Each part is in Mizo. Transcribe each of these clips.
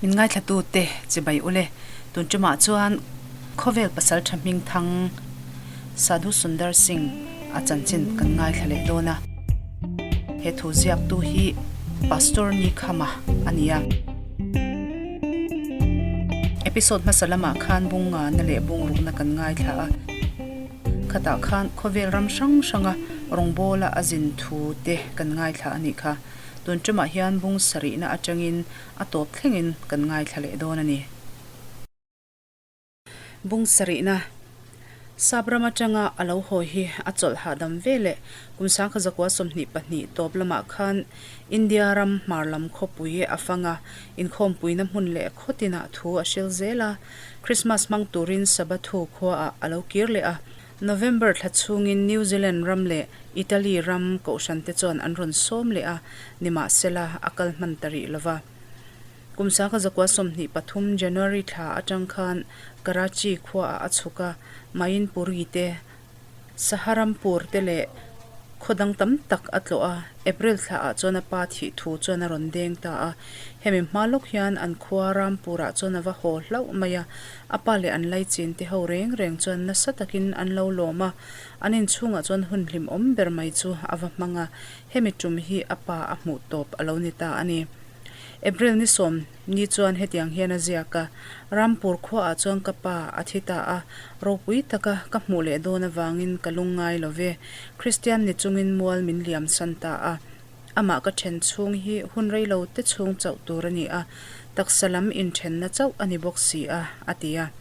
Min ngaithlatute chibai ule. Tun tumah chuan khawvel pasaltha hmingthang Sadhu Sundar Singh a chanchin kan ngaithla leh dawn a. He thu ziaktu hi Pastor Nikhama a ni a. Episode hmasa lamah khan bungngana leh bungrukna kan ngaithla a. Khatah khan khawvel ram hrang hranga rawngbawla a zin thu te kan ngaithla a nih kha. Tun tumah hian bung sarihna atangin a tawp thlengin kan ngaithla leh dawn a ni. Bung sarihna Sap ram atanga a lo hawi hi a chawlh hahdam ve leh kum sangkha zakua 22 tawp lamah khan India ram hmar lam khawpui a fang a, inkhawmpuina hmun leh khaw tinah thu a hril zel a. Krismas hmang turin Sabathu khuaah a lo kir leh a. November thla chhungin New Zealand ram leh Italy ram kohhrante chuan an rawn sawm leh a, nimahsela a kal hman ta rih lova. Kum sangkha zakua 23 January thla atang khan Karachi khuaah a chhuk a, Mainpuri te, Saharampur te leh khaw dang tam tak a tlawh a, April thlaah chuan a pa thih thu chuan a rawn deng ta a. Hemi hma lawk hian an khua Rampurah chuan a va haw hlauh mai a, a pa leh an laichin te ho reng reng chuan nasa takin an lo lawm a, an inchhungah chuan hun hlimawm ber mai chu a va hmang a, hemi tum hi a pa a hmuh tawp a lo ni ta a ni. April ni sawm ni chuan hetiang hian a ziak a, Rampur khuaah chuan ka pa a thi ta a, ropui taka ka hmuh leh dawn avangin ka lungngai lo ve. Kristian ni chungin mual min liam san ta a, amah ka then chhung hi hun rei lo te chhung chauh tur a ni a, taksa lam inthenna chauh a ni bawk si a, a ti a.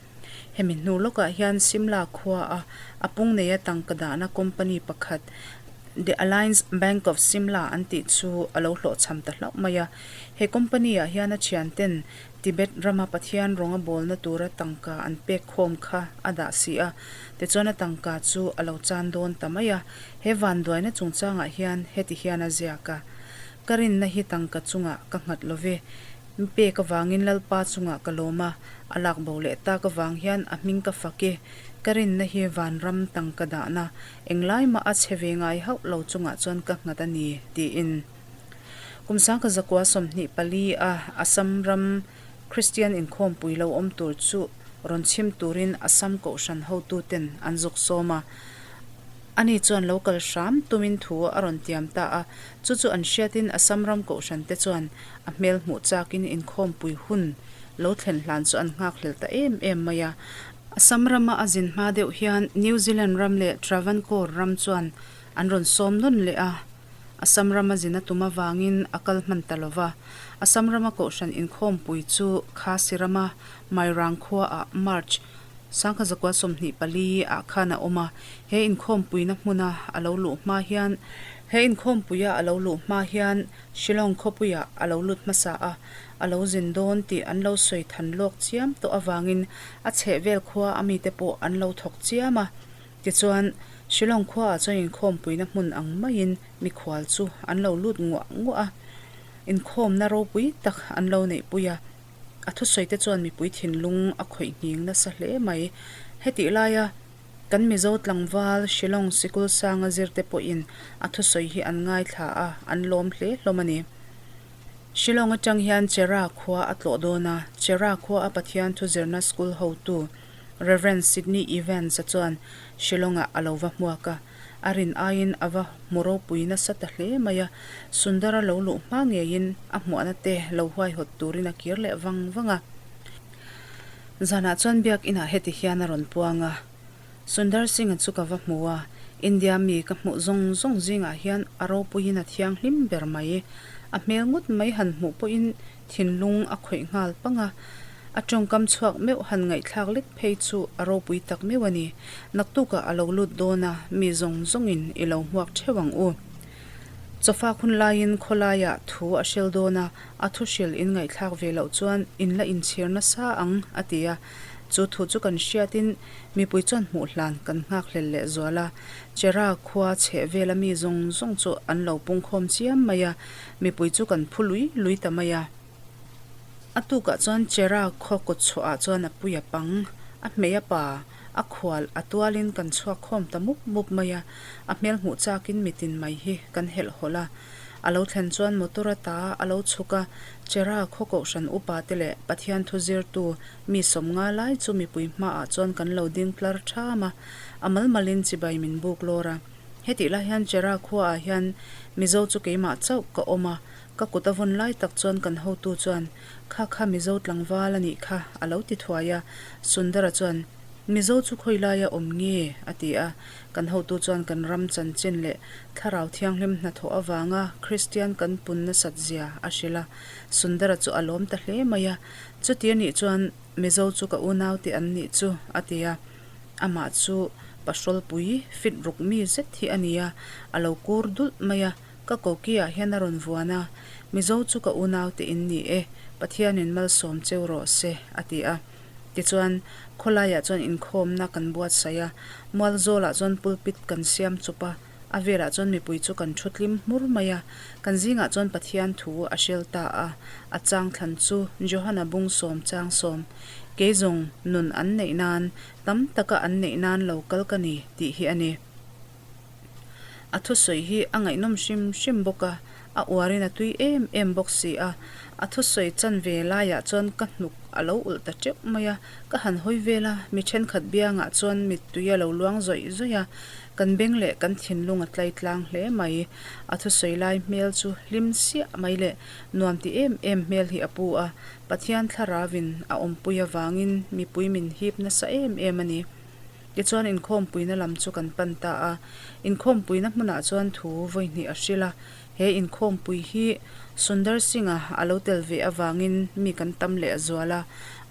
Hemi hnu lawkah hian Simla khuaa a pung neia tangka dahna company pakhat, The Alliance Bank of Simla an tih chu a lo hlawhchham ta hlauh mai a. He company ah hian a thianten Tibet rama Pathian rawng a bawlna tura tangka an pek khawm kha a dah si a, tichuan a tangka chu a lo chan dawn ta mai a. He vanduaina chungchangah hian heti hian a ziak a, Ka rinna hi tangka chungah ka nghat lo ve. Mi pek avangin Lalpa chungah ka lawm a, a lak bo leh tak avang hian a hming ka fak e. Ka rinna hi vanram tangka dahna Englai mah a chhe ve ngai hauh lo chungah chuan ka nghat a ni, tiin. Kum sangkha zakua 24 a Assam ram Kristian inkhawmpui lo awm tur chu rawn chhim turin Assam Kohhran hotuten an zuk sawm a. Ani chuan lo kal hram tumin thu a rawn tiam ta a, chu chu an hriatin Assam ram Kohhran te chuan a hmel hmuh chakin inkhawmpui hun lo thlen hlan chu an nghakhlel ta em em mai a. Assam rama a zin hma deuh hian New Zealand ram leh Travancore ram chuan an rawn sawm nawn leh a. Assam rama zin a tum avangin a kal hman ta lo va. Assam rama kohhran inkhawmpui chu Khasi rama Mairang khuaah March 1924 ah khan a awm a. He inkhawmpuina hmuna a lo luh hma hian He inkhawmpuia a lo luh hma hian Shillong khawpuiah a lo lut hmasa a, a lo zin dawn tih an lo sawi than lawk chiam tawh avangin a chhehvel khua a mite pawh an lo thawk chiam a. Tichuan, Shillong khuaah chuan inkhawmpuina hmun ang maiin mikhual chu an lo lut nguah nguah a, inkhawmna ropui tak an lo neihpui a. A thusawite chuan mipui thinlung a khawih nghing nasa hle mai. Hetih laia Kan Mizo tlangval Shillong sikul sanga zirte pawhin a thusawi hi an ngaithla a, an lawm hle hlawm a ni. Shillong atang hian Chera khua a tlawh dawn a, Chera khua a Pathian thu zirna school hotu Rev. Sidney Evans-a chuan Shillong-ah a lo va hmuak a, a rin aiin a va hmu ropui nasa ta hle mai a, Sundara lo luh hma ngeiin a hmuahna te lo huaihawt turin a kir leh vang vang a. Zanah chuan biak inah heti hian a rawn puang a, Sundar Singh-a chu ka va hmu a, India mi ka hmuh zawng zawng zingah hian a ropuiin a thianghlim ber mai. A hmel ngawt mai han hmuh pawhin thinlung a khawih nghal pang a, a tawngkam chhuak meuh han ngaihthlak lek phei chu a ropui tak meuh a ni. Naktukah a lo lut dawn a, mi zawng zawngin i lo hmuak theuh ang u. Chawfak hun laiin khawlaiah thu a hrel dawn a, a thu hril in ngaihthlak ve loh chuan in la inchhir nasa ang, a ti a. Chu thu chu kan hriatin mipui chuan hmuh hlan kan nghakhlel leh zual a. Chera khua chheh vela mi zawng zawng chu an lo pungkhawm chiam mai a, mipui chu kan phu lui lui ta mai a. A tukah chuan Chera khaw kawtchhuahah chuan a pui a pang, a hmei a pa, A khual a tualin kan chhuak khawm ta mup mup mai a, a hmel hmuh chakin mitin mai hi kan helh hawlh a. A lo thlen chuan motor ata a lo chhuk a, Chera khaw kohhran upa te leh Pathian thu zirtu mi sawmnga lai chu mipui hmaah chuan kan lo ding tlar ṭham a, a mal malin chibai min buk lawr a. Hetih lai hian Chera khuaah hian Mizo chu keimah chauh ka awm a, ka kut a vawn lai tak chuan kan hotu chuan, Kha kha Mizo tlangval a nih kha, a lo ti thuai a. Sundara chuan, Mizo chu khawi laia awm nge? a ti a. Kan hotu chuan kan ram chanchin leh thlarau thianghlim hnathawh avanga Kristian kan pun nasat zia a hrilh a. Sundara chu a lawm ta hle mai a. Chuti a nih chuan Mizo chu ka unaute an nih chu, a ti a. Amah chu pahrawlpui fit ruk mi zet hi a ni a, a lo kur dulh mai a. Ka koki-ah hian a rawn vuan a, Mizo chu ka unaute in ni e, Pathianin malsawm cheu rawh se, a ti a. Tichuan, khawlaiah chuan inkhawmna kan buatsaih a, Mualzawlah chuan pulpit kan siam chup a, a velah chuan mipui chu kan thu tlim hmur mai a. Kan zingah chuan Pathian thu a hrel ta a, a chang thlan chu Johana bung sawm chang sawm, Kei zawng nun an neih nan, tam taka an neih nan lo kal ka ni, tih hi a ni. A thusawi hi a ngaihnawm hrim hrim bawk a, a uarin a tui em em bawk si a. A thusawi chanve laiah chuan ka hnuk a lo ulh ta teuh mai a, ka han hawi vel a, mi thenkhat biangah chuan mittui a lo luang zawih zawih a, kan beng leh kan thinlung a tlai tlang hle mai. A thusawi lai hmel chu hlim siah mai leh nuam ti em em hmel hi a pu a, Pathian thlarauin a awmpui avangin mipui min hip nasa em em a ni. Tichuan inkhawmpuina lam chu kan pan ta a, inkhawmpuina hmunah chuan thu vawi hnih a hrilh a, he inkhawmpui hi Sundar Singh-a a lo tel ve avangin mi kan tam leh a zual a,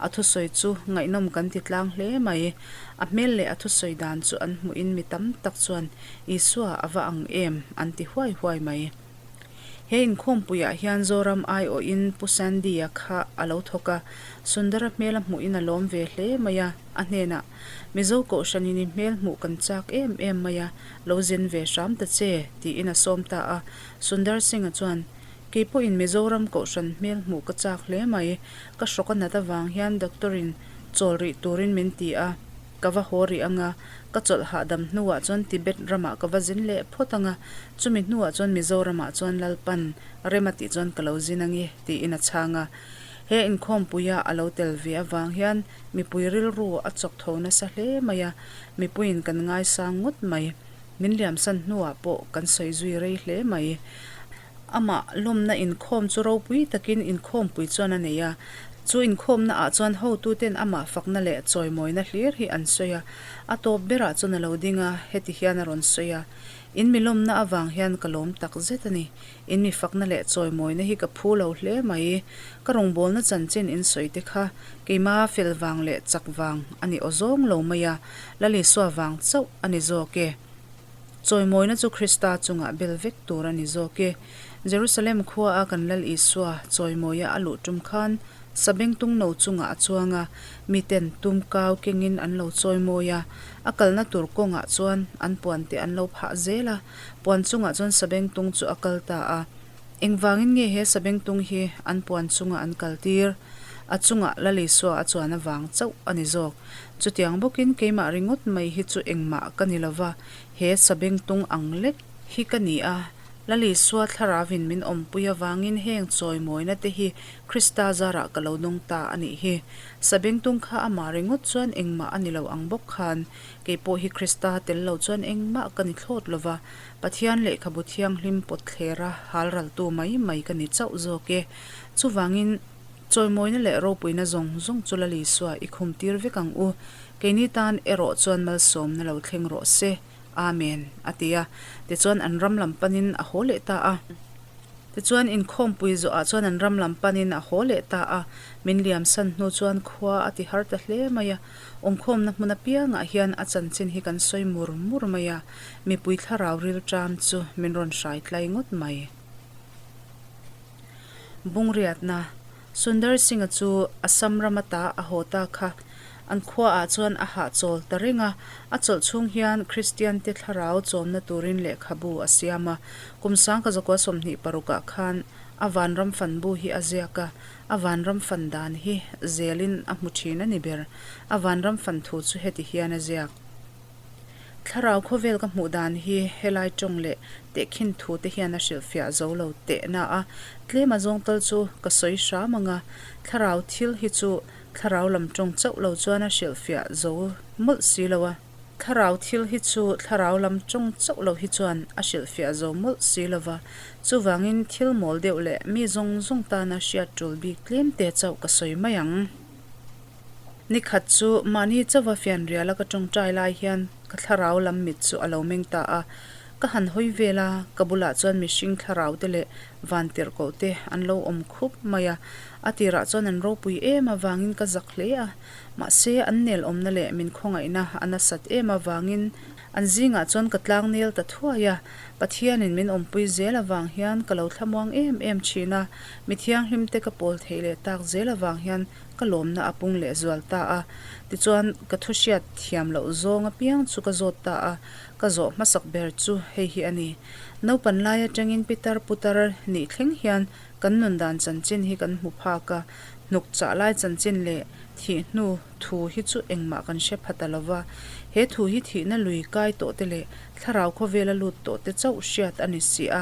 a thusawi chu ngaihnawm kan ti tlang hle mai. A hmel leh a thusawi dan chu an hmuhin mi tam tak chuan Isua a va ang em an ti huai huai mai. He inkhawmpuiah hian Zoram aiawhin Pu Sandy-a kha a lo thawk a, Sundara hmel a hmuhin a lawm ve hle mai a, a hnenah, Mizo kohhranin i hmel hmuh kan chak em em mai a, lo zin ve hram ta che, tiin a sawm ta a. Sundar Singh-a chuan, Kei pawhin Mizoram kohhran hmel hmuh ka chak hle mai, ka hrawk a nat avang hian doctor-in chawl rih turin min ti a, Ka va haw rih ang a, ka chawlh hahdam hnuah chuan Tibet ramah ka va zin leh phawt ang a, chumi hnuah chuan Mizoramah chuan Lalpan rem a tih chuan ka lo zin ang e, tiin a chhang a. He inkhawmpuia a lo tel ve avang hian mipui rilru a chawk tho nasa hle mai a, mipuiin kan ngaisang ngawt mai. Min liamsan hnuah pawh kan sawi zui rei hle mai. Amah lawmna inkhawm chu ropui takin inkhawmpui chuan a nei a. Chu inkhawmna ah chuan hotuten amah fakna leh chawimawina hlir hi an sawi a. A tawp berah chuan a lo ding a, heti hian a rawn sawi a, In mi lawmna avang hian ka lawm tak zet a ni. In mi fakna leh chawimawina hi ka phu lo hle mai. Ka rawngbawlna chanchin in sawi te kha keima fel vang leh chak vang a ni awzawng lo mai a, Lalisua vang chauh a ni zawk e. Chawimawina chu Krista chungah bel vek tur a ni zawk e. Jerusalem khua a kan Lal Isua chawimawia a luh tum khan sabengtung no chungah a chuang a, miten tum kau kengin an lo chawimawi a, a kalna tur kawngah chuan an puan te an lo phah zel a, puan chungah chuan sabengtung chu a kal ta a. Engvangin nge he sabengtung hi an puan chunga an kaltir? A chungah Lal Isua a chuan avang chauh a ni zawk. Chutiang bawkin keimah ringawt mai hi chu engmah ka ni lova, he sabengtung ang lek hi ka ni a, Lalisua thlarauin min awmpui avangin heng chawimawina te hi Krista zarah ka lo dawng ta a nih hi. Sabengtung kha amah ringawt chuan engmah a ni lo ang bawk khan, kei pawh hi Krista tel lo chuan engmah ka ni thlawt lova, Pathian lehkhabu thianghlim pawtthlera halraltu mai mai ka ni chauh zawk e. Chuvangin. Chawimawina leh ropuina zawng zawng chu Lalisua i khum tir vek ang u. Keini tan erawh chuan malsawmna lo thleng rawh se. Amen, a ti a. Tichuan an ram lam panin a haw leh ta a. Tichuan inkhawmpui zawhah chuan an ram lam panin a haw leh ta a. Min liamsan hnu chuan khua a ti har ta hle mai a. Awmkhawmna hmun apiangah hian a chanchin hi kan sawi mur mur mai a. Mipui thlarau rilṭam chu min rawn hrai tlai ngawt mai. Bungriatna, Sundar Singh-a chu Assam ram ata a haw ta kha. An khuaah chuan a hahchawl ta reng a, a chawlh chhung hian Kristiante thlarau chawmna turin lehkhabu a siam a. Kum sangka zakua 26 ah khan a vanram fan bu hi a ziak a, a vanram fan dan hi zelin a hmu thin a ni ber. A vanram fan thu chu heti hian a ziak. Thlarau khawvel ka hmuh dan hi helai tawng leh tehkhin thu te hian a hrilhfiah zo lo teh na a, tlem a zawng tal chu ka sawi hram ang a, thlarau thil hi chu thlarau lam tawng chauh lo chuan a hrilhfiah zo mawlh si lo a. Thlarau thil hi chu thlarau lam tawng chauh lo hi chuan a hrilhfiah zo mawlh si lo va, chuvangin thil mawl deuh leh mi zawng zawng tana hriat tul bik tlem te chauh ka sawi mai ang. Ni khat chu mahni chauva fianriala ka tawngtai lai hian ka thlarau lam mit chu a lo meng ta a, ka han hawi vel a, ka bulah chuan mihring thlarau te leh vantirhkoh te an lo awm khup mai a, a tirah chuan an ropui em avangin ka zak hle a, mahse an nel awmna leh min khawngaihna a nasat em avangin an zingah chuan ka tlang nel ta thuai a, Pathianin min awmpui zel avang hian ka lo thlamuang em em thin a, mi thianghlim te ka pawl theih leh tak zel avang hian ka lawmna a pung leh zual ta a. Tichuan, ka thu hriat thiam loh zawng apiang chu ka zawt ta a, ka zawh hmasak ber chu hei hi a ni. Naupan lai atangin pitar putar nih thleng hian kan nun dan chanchin hi kan hmu phak a, hnuk chah lai chanchin leh thih hnu thu hi chu engmah kan hre pha ta lo va. He thu hi thihna lui kai tawh te leh thlarau khawvela lut tawh te chauh hriat a ni si a,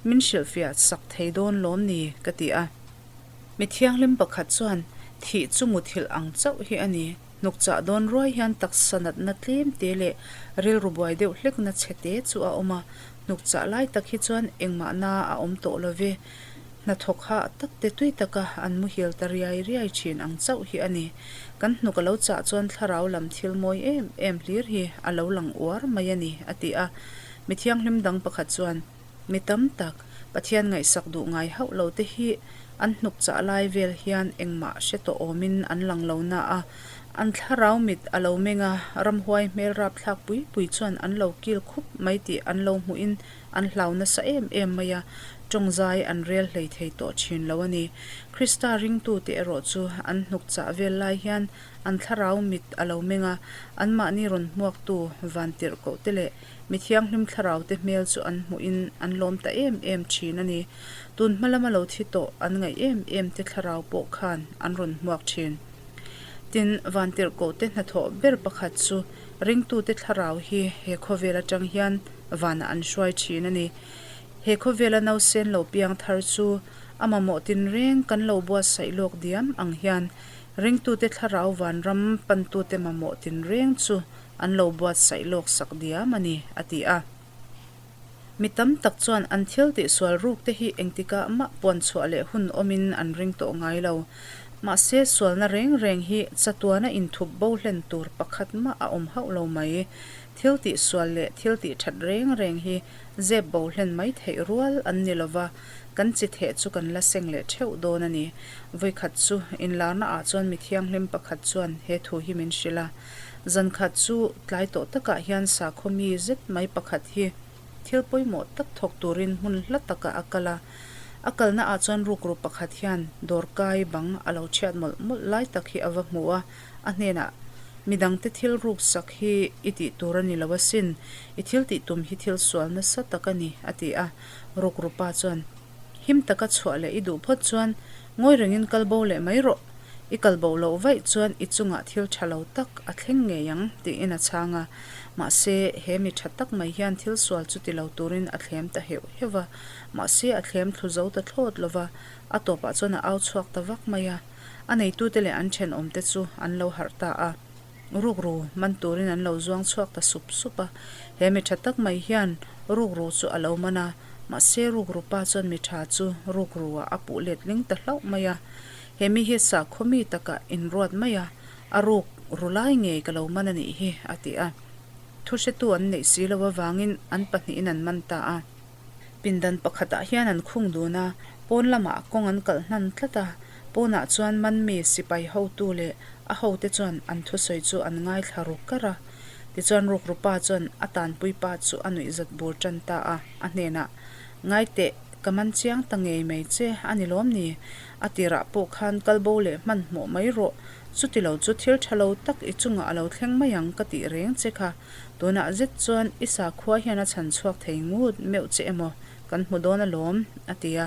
min hrilhfiah sak thei dawn lawm ni? ka ti a. Mi thianghlim pakhat chuan, Thih chu muthilh ang chauh hi a ni. Hnukchah dawn ruai hian taksa natna tlem te leh rilru buai deuh hlekna chhe te chu a awm a. Hnukchah lai tak hi chuan engmah na a awm tawh lo ve. Hnathawk hah tak te tui taka an muhil ta riai riai thin ang chauh hi a ni. Kan hnuk a lo chah chuan thlarau lam thil mawi em em hlir hi a lo lang uar mai a ni, a ti a. Mi thianghlim dang pakhat chuan, Mi tam tak, Pathian ngaihsak duh ngai hauh lo te hi an hnuk chah lai vel hian engmah hre tawh awmin an lang lo na a, an thlarau mit a lo meng a, ramhuai hmel rapthlak pui pui chuan an lo kil khup mai tih an lo hmuhin an hlau nasa em em mai a, tawngzai an rel hlei thei tawh thin lo a ni. Krista ringtute erawh chu an hnuk chah vel lai hian an thlarau mit a lo meng a, anmahni rawn hmuaktu vantirhkohte leh Mi thianghlim thlarau te hmel chu an hmuhin an lawm ta em em thin a ni. Tun hma lama lo thi tawh an ngaih em em te thlarau pawh khan an rawn hmuak thin. Tin, vantirhkoh te hnathawh ber pakhat chu ringtute thlarau hi he khawvel atang hian vanah an hruai thin a ni. He khawvela nausen lo piang thar chu a mamawh tinreng kan lo buatsaih lawk diam ang hian ringtute thlarau vanram pantute mamawh tinreng chu an lo buatsaih lawk sak diam a ni, a ti a. Mi tam tak chuan an thil tihsual ruk te hi engtikah mah puan chhuah leh hun awmin an ring tawh ngai lo. Mahse, sualna reng reng hi chatuana inthup bo hlen tur pakhat mah a awm hauh lo mai. Thil tihsual leh thil tihthat reng reng hi zep bo hlen mai theih rual an ni lo va, kan chi theh chu kan la seng leh theuh dawn a ni. Vawikhat chu inlarna ah chuan mi thianghlim pakhat chuan he thu hi min hrilh a. Zankhat chu tlai tawh takah hian sakhaw mi zet mai pakhat hi thil pawimawh tak thawk turin hmun hla takah a kal a. A kalna ah chuan rukru pakhat hian dawrkai bang a lo chhiat mawlh mawlh lai tak hi a va hmu a, a hnenah, Midangte thil ruk sak hi i tih tur a ni lo asin, i thil tih tum hi thil sual nasa tak a ni, a ti a. Rukru pa chuan, Him taka chhuah leh i duh phawt chuan ngawi rengin kal bo leh mai rawh. I kal bo loh vaih chuan i chungah thil tha lo tak a thleng ngei ang, tiin a chhang a. Mahse, he mi tha tak mai hian thil sual chu ti lo turin a thlem ta heuh heuh va. Mahse, a thlem thlu zo ta thlawt lo va, a tawpah chuan a au chhuak ta vak mai a. A neitute leh an thenawmte chu an lo harh ta a. Rukru man turin an lo zuang chhuak ta sup sup a, he mi tha tak mai hian rukru chu a lo man a, mahse rukru pa chuan mi tha chu rukru ah a puh let ling ta hlauh mai a. He mi hi sakhaw mi takah inruat mai a, a ruk ru lai ngei ka lo man a nih hi, a ti a. Thuhretu an neih si lo avangin an pahnihin an man ta a. Pindan pakhatah hian an khung dun a, pawn lamah kawng an kalh hnan tlat a, pawnah chuan manmi sipai hotu leh a hote chuan an thusawi chu an ngaithla ru kar a. Tichuan rukru pa chuan a tanpui pa chu a nuihzat bur tan ta a, a hnenah, Ngaiteh, ka man chiang ta ngei mai che a ni lawm ni? A tirah pawh khan kalbo leh hmanhmawh mai rawh, chutilo chu thil tha lo tak i chungah a lo thleng mai ang ka tih reng che kha. Tunah zet chuan i sakhua hian a chhan chhuak thei ngut meuh che emaw kan hmu dawn alawm, a ti a.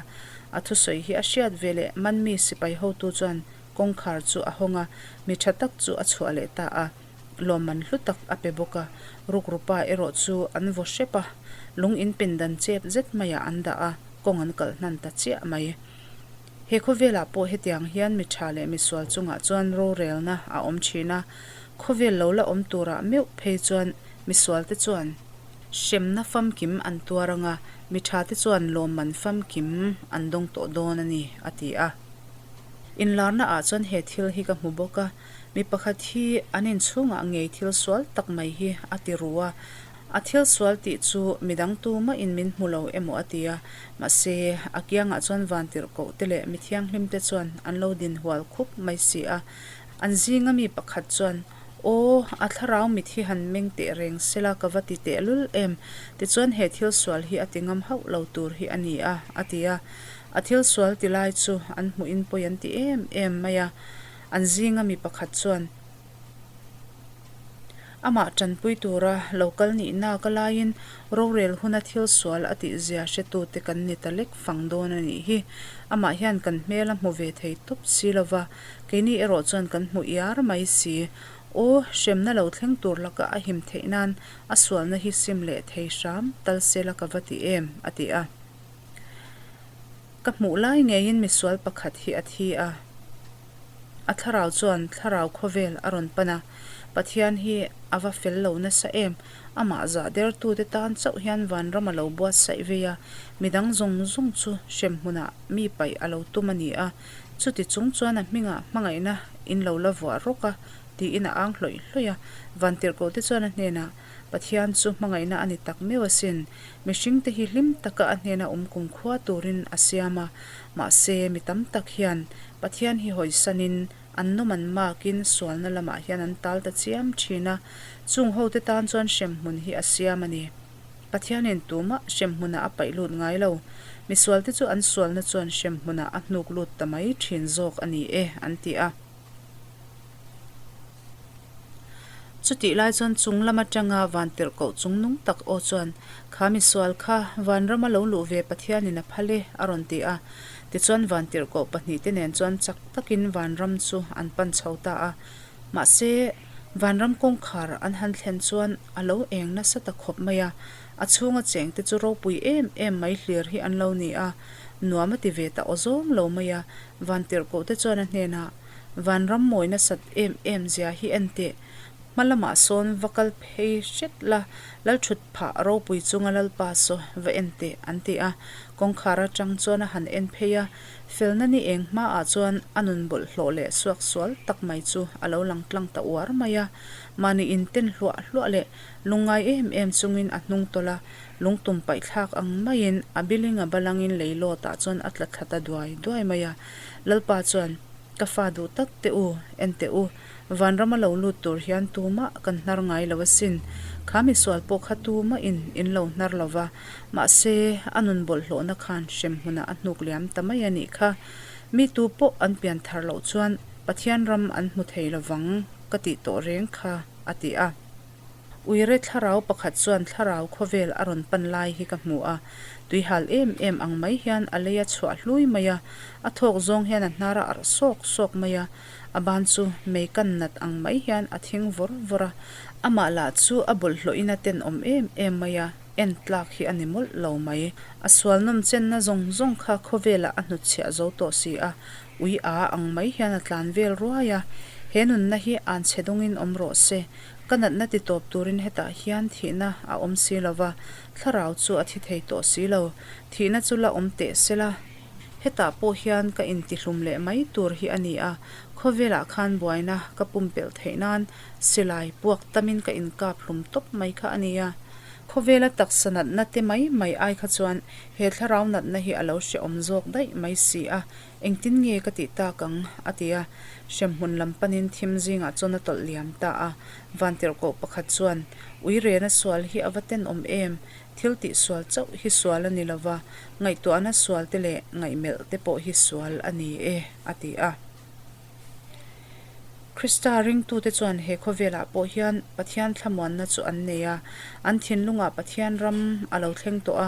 A thusawi hi a hriat ve leh Manmi sipai hotu chuan kawngkhar chu a hawng a, mi tha tak chu a chhuah leh ta a. lawmman hlu tak a pe bawk a. Rukrupa erawh chu an vaw hrep a, lung in pindan chep zet maiah an dah a, kawng an kalh hnan ta chiah mai. He khawvelah pawh hetiang hian mi tha leh misual chungah chuan rorelna a awm thin a, khawvel lo la awm turah meuh phei chuan misualte chuan hremna famkim an tuar ang a, mi thate chuan lawmman famkim an dawng tawh dawn a ni, a ti a. Inlarna ah chuan he thil hi ka hmu bawk a, mi pakhat hi an inchhungah ngei thil sual tak mai hi a ti ru a, A thil sual tih chu midang tumah in min hmu lo emaw a ti a, mahse a kiangah chuan vantirhkoh te leh mi thianghlim te chuan an lo din hual khup mai si a. An zinga mi pakhat chuan, Aw, a thlarau mit hi han meng teh reng sela ka va ti teh lul em, tichuan he thil sual hi a ti ngam hauh lo tur hi a ni a, a ti a. A thil sual ti lai chu an hmuhin pawi an ti em em mai a. An zinga mi pakhat chuan, Amah tanpui tura lo kal nihna ka laiin rorel huna thil sual a tihzia hretute kan ni ta lek fang dawn a nih hi. Amah hian kan hmel a hmu ve thei tawp si lova, keini erawh chuan kan hmu iar mai si. Aw, hremna lo thleng tur laka a him theih nan a sualna hi sim leh thei hram tal sela ka va ti em, a ti a. Ka hmuh lai ngeiin misual pakhat hi a thi a. A thlarau chuan thlarau khawvel a rawn pan a, Pathian hi a va fel lo nasa em, amah zah dertute tan chauh hian vanram a lo buatsaih vei a, midang zawng zawng chu hremhmunah mi paih a lo tum a ni a, chuti chung chuan a hmingah hmangaihna in lo la vuah rawk a, tiin a ang hlawih hlawih a. Vantirhkohte chuan a hnenah, Pathian chu hmangaihna a ni tak meuh asin, mihringte hi hlim taka a hnena awm kumkhua turin a siam a, mahse mi tam tak hian Pathian hi hawisanin an nawm an makin sualna lamah hian an tal ta chiam thin a, chung hote tan chuan hremhmun hi a siam a ni. Pathianin tumah hremhmunah a paih lut ngai lo, misualte chu an sualna chuan hremhmunah a hnuk lut ta mai thin zawk a ni e, an ti a. Chutih lai chuan chung lam atanga vantirhkoh chung nung tak aw chuan, Kha misual kha, vanrama lo luh ve Pathianin a phal e, a rawn ti a. Tichuan vantirhkoh pahnihte nen chuan chak takin vanram chu an pan chho ta a. Mahse, vanram kawngkhar an han thlen chuan a lo eng nasa ta khawp mai a, a chhunga chengte chu ropui em em mai hlir hi an lo ni a, nuam a ti ve ta awzawng lo mai a. Vantirhkohte chuan a hnenah, Vanram mawi nasat em em zia hi en teh. Hma lamah sawn va kal phei hret la, Lalthut phah ropui chunga Lalpa saw va en teh an ti a. Kawngkhar atang chuan a han en phei a, felna ni eng hmaah chuan a nun bawlhhlawh leh suak sual tak mai chu a lo lang tlang ta uar mai a. Mahni inten hluah hluah leh lungngai em em chungin a hnung tawlh a, lungtum paihthlak ang maiin a biling a balangin leilawtah chuan a tla thla ta duai duai mai a. Lalpa chuan, Ka fa duh tak teh u, en teh u, vanrama lo lut tur hian tumah kan hnar ngai lo asin. Kha misual pawh kha tumahin in lo hnar lo va, mahse, a nun bawlhhlawhna khan hremhmunah a hnuk liam ta mai a nih kha. Mi tu pawh an pian thar loh chuan Pathian ram an hmu thei lo vang ka tih tawh reng kha, a ti a. Uire thlarau pakhat chuan thlarau khawvel a rawn pan lai hi ka hmu a, tuihal em em ang mai hian a lei a chhuah hlui mai a, a thawk zawng hian a hnar a arh sawk sawk mai a, a ban chu mei kan nat ang mai hian a thing vawr vawr a, amah lah chu a bawlhhlawhin a tenawm em em mai a, en tlak hi a ni mawlh lo mai. A sual nawm chenna zawng zawng kha khawvelah a hnutchhiah zo tawh si a, ui a ang mai hian a tlan vel ruai a, he nunna hi anchhe dawngin awm rawh se, Ka natna ti tawp turin hetah hian thihna a awm si lo va, thlarau chu a thi thei tawh si lo. Thihna chu la awm teh se la. Hetah pawh hian ka intihlum leh mai tur hi a ni a, khawvelah khan buaina ka pumpelh theih nan silai puak tamin ka inkap hlum tawp mai kha a ni a. Khawvela taksa natna te mai mai ai kha chuan he thlarau natna hi a lo hrehawm zawk daih mai si a, Engtin nge ka tih tak ang? a ti a. Hremhmun lam panin thim zingah chuan a tawlh liam ta a. Vantirhkoh pakhat chuan, Ui rena sual hi a va tenawm em? Thil tih sual chauh hi sual a ni lo va, ngaihtuahna sual te leh ngaihmelh te pawh hi sual a ni e, a ti a. Krista ringtute chuan he khawvelah pawh hian Pathian thlamuanna chu an nei a, an thinlungah Pathian ram a lo thleng tawh a,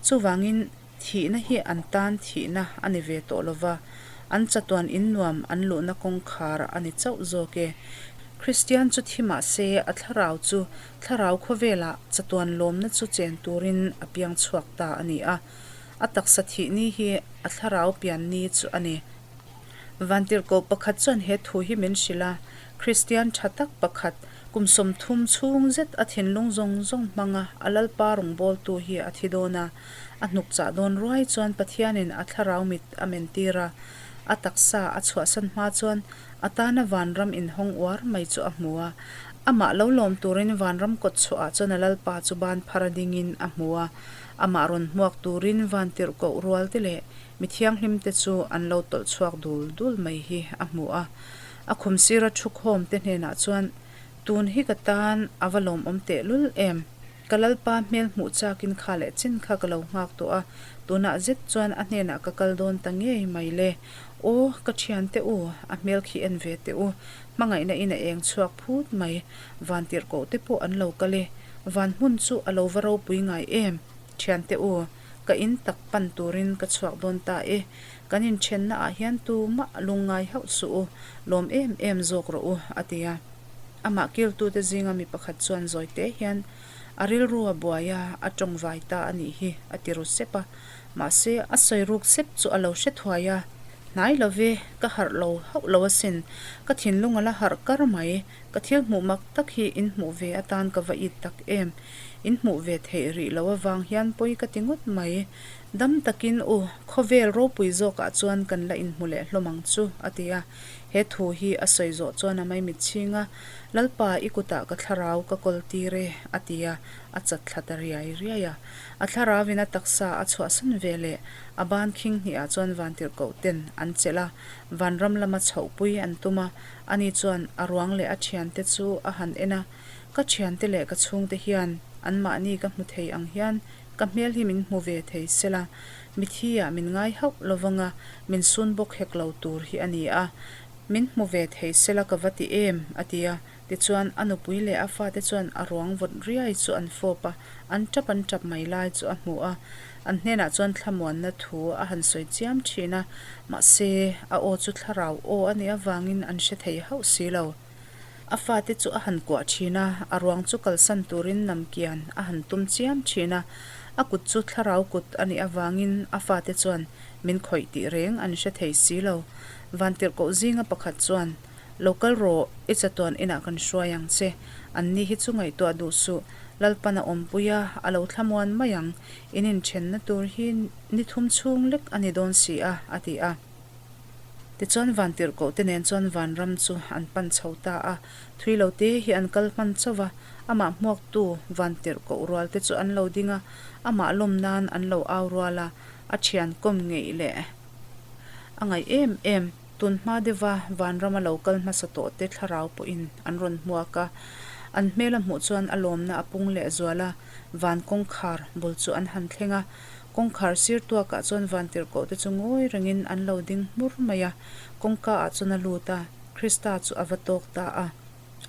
chuvangin, Thihna hi an tan thihna a ni ve tawh lova, an chatuan in nuam an luhna kawngkhar a ni chauh zawk e. Kristian chu thi mah se a thlarau chu thlarau khawvelah chatuan lawmna chu chen turin a piang chhuak ta a ni a. A taksa thih ni hi a thlarau pian ni chu a ni. Vantirhkoh pakhat chuan he thu hi min hrilh a, Kristian tha tak pakhat, kum 30 chhung zet a thinlung zawng zawng hmanga a Lalpa rawngbawltu hi a thi dawn a, a hnuk chah dawn ruai chuan Pathianin a thlarau mit a mentir a, a taksa a chhuahsan hma chuan a tana vanram inhawng uar mai chu a hmu a. Amah lo lawm turin vanram kawt chhuahah chuan a Lalpa chu ban phar a dingin a hmu a, amah rawn hmuak turin vantirhkoh rualte leh Mi thianghlimte chu an lo tawlh chhuak dul dul mai hi a hmu a. A khum sira thu khawmte hnenah chuan, Tun hi ka tan a va lawmawm tehlul em? Ka Lalpa hmel hmuh chakin kha leh chin kha ka lo nghak tawh a, tunah zet chuan a hnenah ka kal dawn ta ngei mai le. Aw, ka thiante u, a hmel khi en ve teh u. Hmangaihna in a eng chhuak phut mai. Vantirhkoh te pawh an lo kal e. Van hmun chu a lo va ropui ngai em? Thiante u. Ka in tak pan turin ka chhuak dawn ta e. Kan inthenna ah hian tumah lungngai hauh suh u, lawm em em zawk rawh u, a ti a. Amah kiltute zinga mi pakhat chuan zawi te hian, A rilru a buai a, a tawng vai ta a nih hi, a ti ru sep a. Mahse, a sawi ruk sep chu a lo hre thuai a, Hnai lo ve, ka harh lo hauh lo asin, ka thinlung a la harh kar mai, Ka thil hmuh mak tak hi in hmuh ve atan ka va it tak em? In hmuh ve theih rih loh avang hian pawi ka ti ngawt mai. Dam takin u, khawvel ropui zawkah chuan kan la inhmu leh hlawm ang chu, a ti a. He thu hi a sawi zawh chuan a maimit chhing a, Lalpa, i kutah ka thlarau ka kawl tir e, a ti a, a chat thla ta riai riai a. A thlarauvin a taksa a chhuahsan ve leh a ban khing hnihah chuan vantirhkoh ten an chelh a, vanram lama chhohpui an tum a, Ani chuan a ruang leh a thiante chu a han en a, Ka thiante leh ka chhungte hian anmahni ka hmu thei ang hian ka hmel hi min hmu ve thei sela, mithi ah min ngai hauh lovang a, min sun bawk hek lo tur hi a ni a, min hmu ve thei sela ka va ti em? a ti a. Tichuan a nupui leh a fate chuan a ruang vawt riai chu an fawp a, an tap an tap mai lai chu a hmu a. An hnenah chuan thlamuanna thu a han sawi chiam thin a, mahse, a aw chu thlarau aw a nih avangin an hre thei hauh si lo. A fate chu a han kuah thin a, a ruang chu kalsan turin namkian a han tum chiam thin a, a kut chu thlarau kut a nih avangin a fate chuan min khawih tih reng an hre thei si lo. Vantirhkoh zinga pakhat chuan, Lo kal rawh, i chatuan inah kan hruai ang che. Anni hi chu ngaihtuah duh suh, Lalpan a awmpui a, a lo thlamuan mai ang. In inthenna tur hi ni thum chhung lek a ni dawn si a, a ti a. Tichuan vantirhkoh te nen chuan vanram chu an pan chho ta a, thui lo te hi an kal hman chauh va, amah hmuaktu vantirhkoh rual te chu an lo ding a, amah lawm nan an lo au rual a, a thian kawm ngeih leh a ngaih em em. Tun hma deuha vanrama lo kal hmasa tawh te thlarau pawhin an rawn hmuak a, an hmel a hmuh chuan a lawmna a pung leh zual a, van kawngkhar bul chu an han thleng a, kawngkhar sir tuakah chuan vantirhkoh te chu ngawi rengin an lo ding hmur mai a, kawngka ah chuan a lut a, Krista chu a va tawk ta a.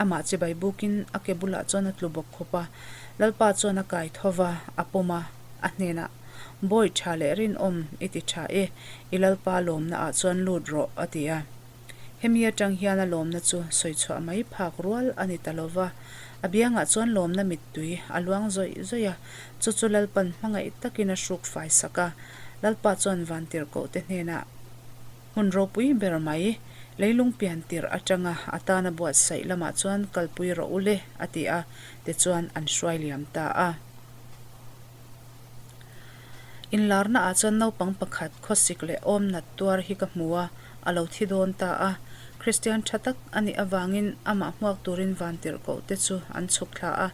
Amah chibai bukin a ke bulah chuan a tlu bawk khawp a, Lalpa chuan a kai tho va, a pawm a, a hnenah, Bawi tha leh rinawm i ti tha e, i Lalpa lawmna ah chuan lut rawh, a ti a. Hemi atang hian a lawmna chu sawi chhuah mai phak rual a ni ta lo va, a biangah chuan lawmna mittui a luang zawih zawih a, chu chu Lalpan hmangaih takin a hruk fai sak a, Lalpa chuan vantirhkoh te hnenah, Hmun ropui ber mai, leilung pian tirh atanga a tana buatsaih lamah chuan kalpui rawh u le, a ti a, tichuan an hruai liam ta a. Inlarna ah chuan naupang pakhat khawsik leh awm nat tuar hi ka hmu a, a lo thi dawn ta a. Kristian tha tak a nih avangin amah hmuak turin vantirhkoh te chu an chhuk thla a.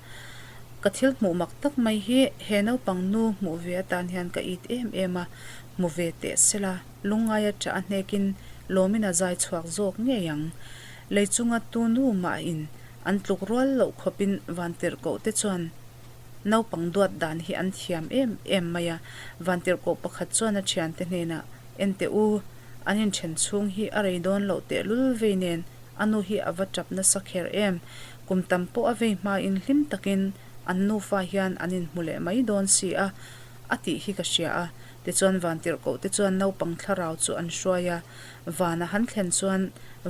Ka thil hmuh mak tak mai hi he naupang nu hmuh ve atan hian ka it em em a, hmu ve teh sela. Lungngaia ṭah a hnekin lawmin a zai chhuak zawk ngei ang. Lei chunga tu nu mahin an tluk rual loh khawpin vantirhkoh te chuan naupang duat dan hi an thiam em em mai a. Vantirhkoh pakhat chuan a ṭhiante hnenah, Enteh u, an inṭhen chhung hi a rei dawn loh tehlul vei nen a nu hi a va ṭap nasa kher em. Kum tam pawh a vei hmain hlim takin an nufa hian an inhmu leh mai dawn si a, a tih hi ka hria a. Tichuan vantirhkoh te chuan naupang thlarau chu an hruai a, van a han thlen chuan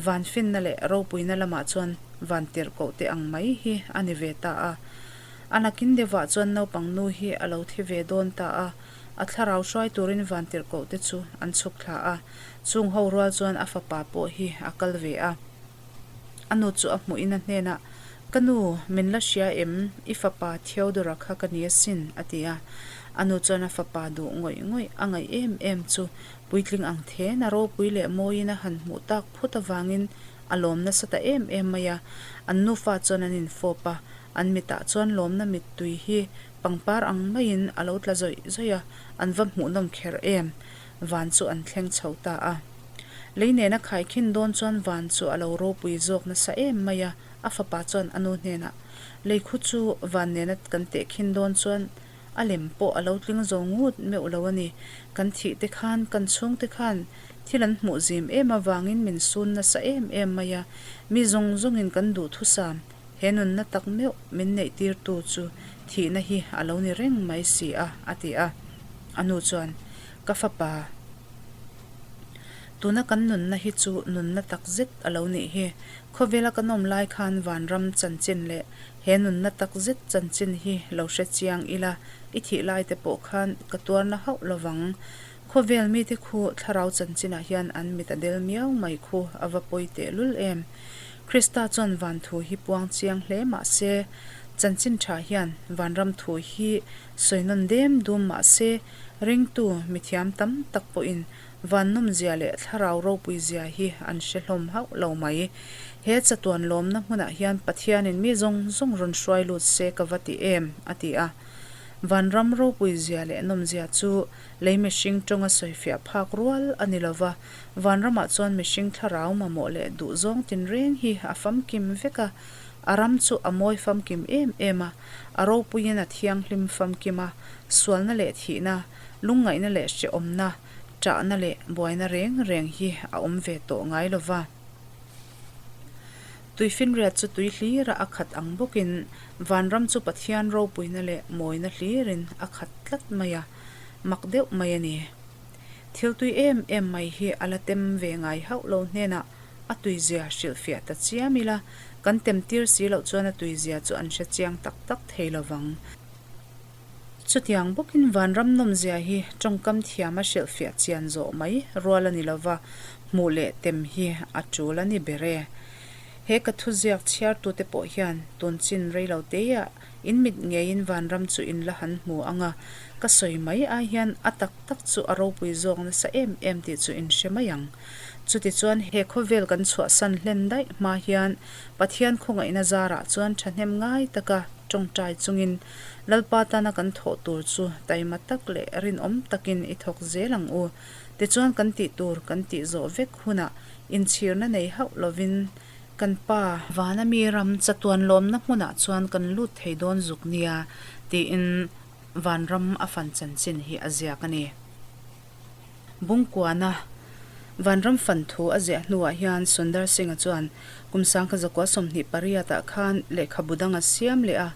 van finna leh ropuina lamah chuan Vantirhkoh te ang mai hi a ni ve ta a. A nakin deuhah chuan naupang nu hi a lo thi ve dawn ta a, a thlarau hruai turin Vantirhkoh te chu an chhuk thla a, chung ho rual chuan a fapa pawh hi a kal ve a. A nu chu a hmuhin a hnenah, Ka nu, min la hria em? I fapa Theodora kha ka ni asin, a ti a. A nu chuan a fapa duh ngawih ngawih a ngaih em em chu puitling ang then a ropui leh mawiin a han hmuh tak phut avangin a lawm nasa ta em em mai a. An nufa chuan an infawp a, an mitah chuan lawmna mittui hi pangpar ang maiin a lo tla zawih zawih a, an va hmuhnawm kher em! Van chu an thleng chho ta a. Lei nena khaikhin dawn chuan van chu a lo ropui zawk nasa em mai a, a fapa chuan a nu hnenah, Lei khu chu van nena kan tehkhin dawn chuan a lem pawh a lo tling zo ngut meuh lo a ni. Kan thih te khan, kan chhung te khan thil an hmuh zim em avangin min sun nasa em em mai a, mi zawng zawngin kan duhthusam he nunna tak meuh min neih tirtu chu thihna hi a lo ni reng mai si a, a ti a. A nu chuan, Ka fapa, tuna kan nunna hi chu nunna tak zet a lo nih hi. Khawvela kan awm lai khan vanram chanchin leh he nunna tak zet chanchin hi lo hre chiang ila, i thih lai te pawh khan ka tuarna hauh lovang. Khawvel mite khu thlarau chanchinah hian an mit a del miau mai khu a va pawi tehlul em. Krista chuan van thu hi puang chiang hle mah se, chanchin tha hian vanram thu hi sawi nawn dem dum mah se, ringtu mithiam tam tak pawhin van nawmzia leh thlarau ropuizia hi an hre hlawm hauh lo mai. He chatuan lawmna hmunah hian Pathianin mi zawng zawng rawn hruai lut se ka va ti em? a ti a. Vanram ropuizia leh nawmzia chu lei mihring tawnga sawifiah phak rual a ni lo va, vanramah chuan mihring thlarau mamawh leh duhzawng tinreng hi a famkim vek a, a ram chu a mawi famkim em em a, a ropuiin a thianghlim famkim a, sualna leh thihna, lungngaihna leh hrehawmna, Ṭahna leh buaina reng reng hi a awm ve tawh ngai lo va. Tuifinriat chu tui hlira a khat ang bawkin vanram chu Pathian ropuina leh mawina hlirin a khat tlat mai a, mak deuh mai a ni. Thil tui em em mai hi a la tem ve ngai hauh lo hnenah a tuizia hrilhfiah ta chiam ila, kan tem tir si loh chuan a tuizia chu an hre chiang tak tak thei lo vang. Chutiang bawkin vanram nawmzia hi tawngkam thiama hrilhfiah chian zawh mai rual a ni lova, hmuh leh tem hi a tul a ni ber e. He ka thuziak chhiartute pawh hian tun chin rei lo teiah in mit ngeiin vanram chu in la han hmu ang a, ka sawi mai ai hian a tak tak chu a ropui zawk nasa em em tih chu in hre mai ang. Chutichuan he khawvel kan chhuahsan hlen daih hma hian Pathian khawngaihna zarah chuan thahnem ngai taka tawngtai chungin Lalpa tana kan thawh tur chu taima tak leh rinawm takin i thawk zel ang u. Tichuan kan tih tur kan tih zawh vek hunah inchhirna nei hauh lovin kan Pa, Vana mi ram chatuan lawmna hmunah chuan kan lut thei dawn zuk nia tiin vanram a fan chanchin hi a ziak a ni. Bungkuana Vanram fan thu a ziah hnuah hian Sundar Singh-a chuan kum 1928 ah khan lehkhabu dang a siam leh a,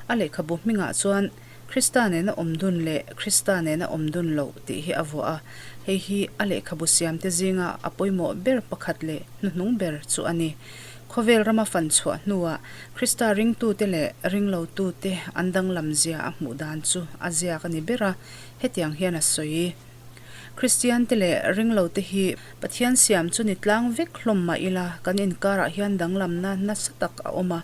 a lehkhabu hmingah chuan Krista nena awm dun leh Krista nena awm dun loh tih hi a vuah a, hei hi a lehkhabu siamte zinga a pawimawh ber pakhat leh hnuhnung ber chu a ni. Khawvel rama fan chhuah hnuah Krista ringtute leh ringlotute an danglamzia a hmuh dan chu a ziak a ni ber a, Hetiang hian a sawi. Kristiante leh ringlote hi Pathian siam chu ni tlang vek hlawm mah ila, kan inkarah hian danglamna nasa tak a awm a.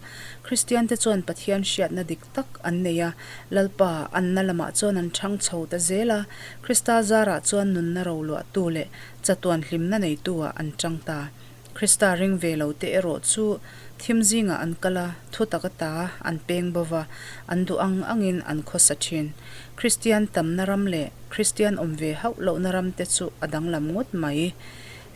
Kristiante chuan Pathian hriatna dik tak an nei a, Lalpa anna lamah chuan an chhang chho ta zel a, Krista zarah chuan nunna roluahtu leh chatuan hlimna neituah an chang ta. Krista ring ve lo te erawh chu thim zingah an kal a, thutak ata an peng bo va, an duh ang angin an khawsa thin. Kristian tamna ram leh Kristian awm ve hauh lohna ram te chu a danglam ngawt mai.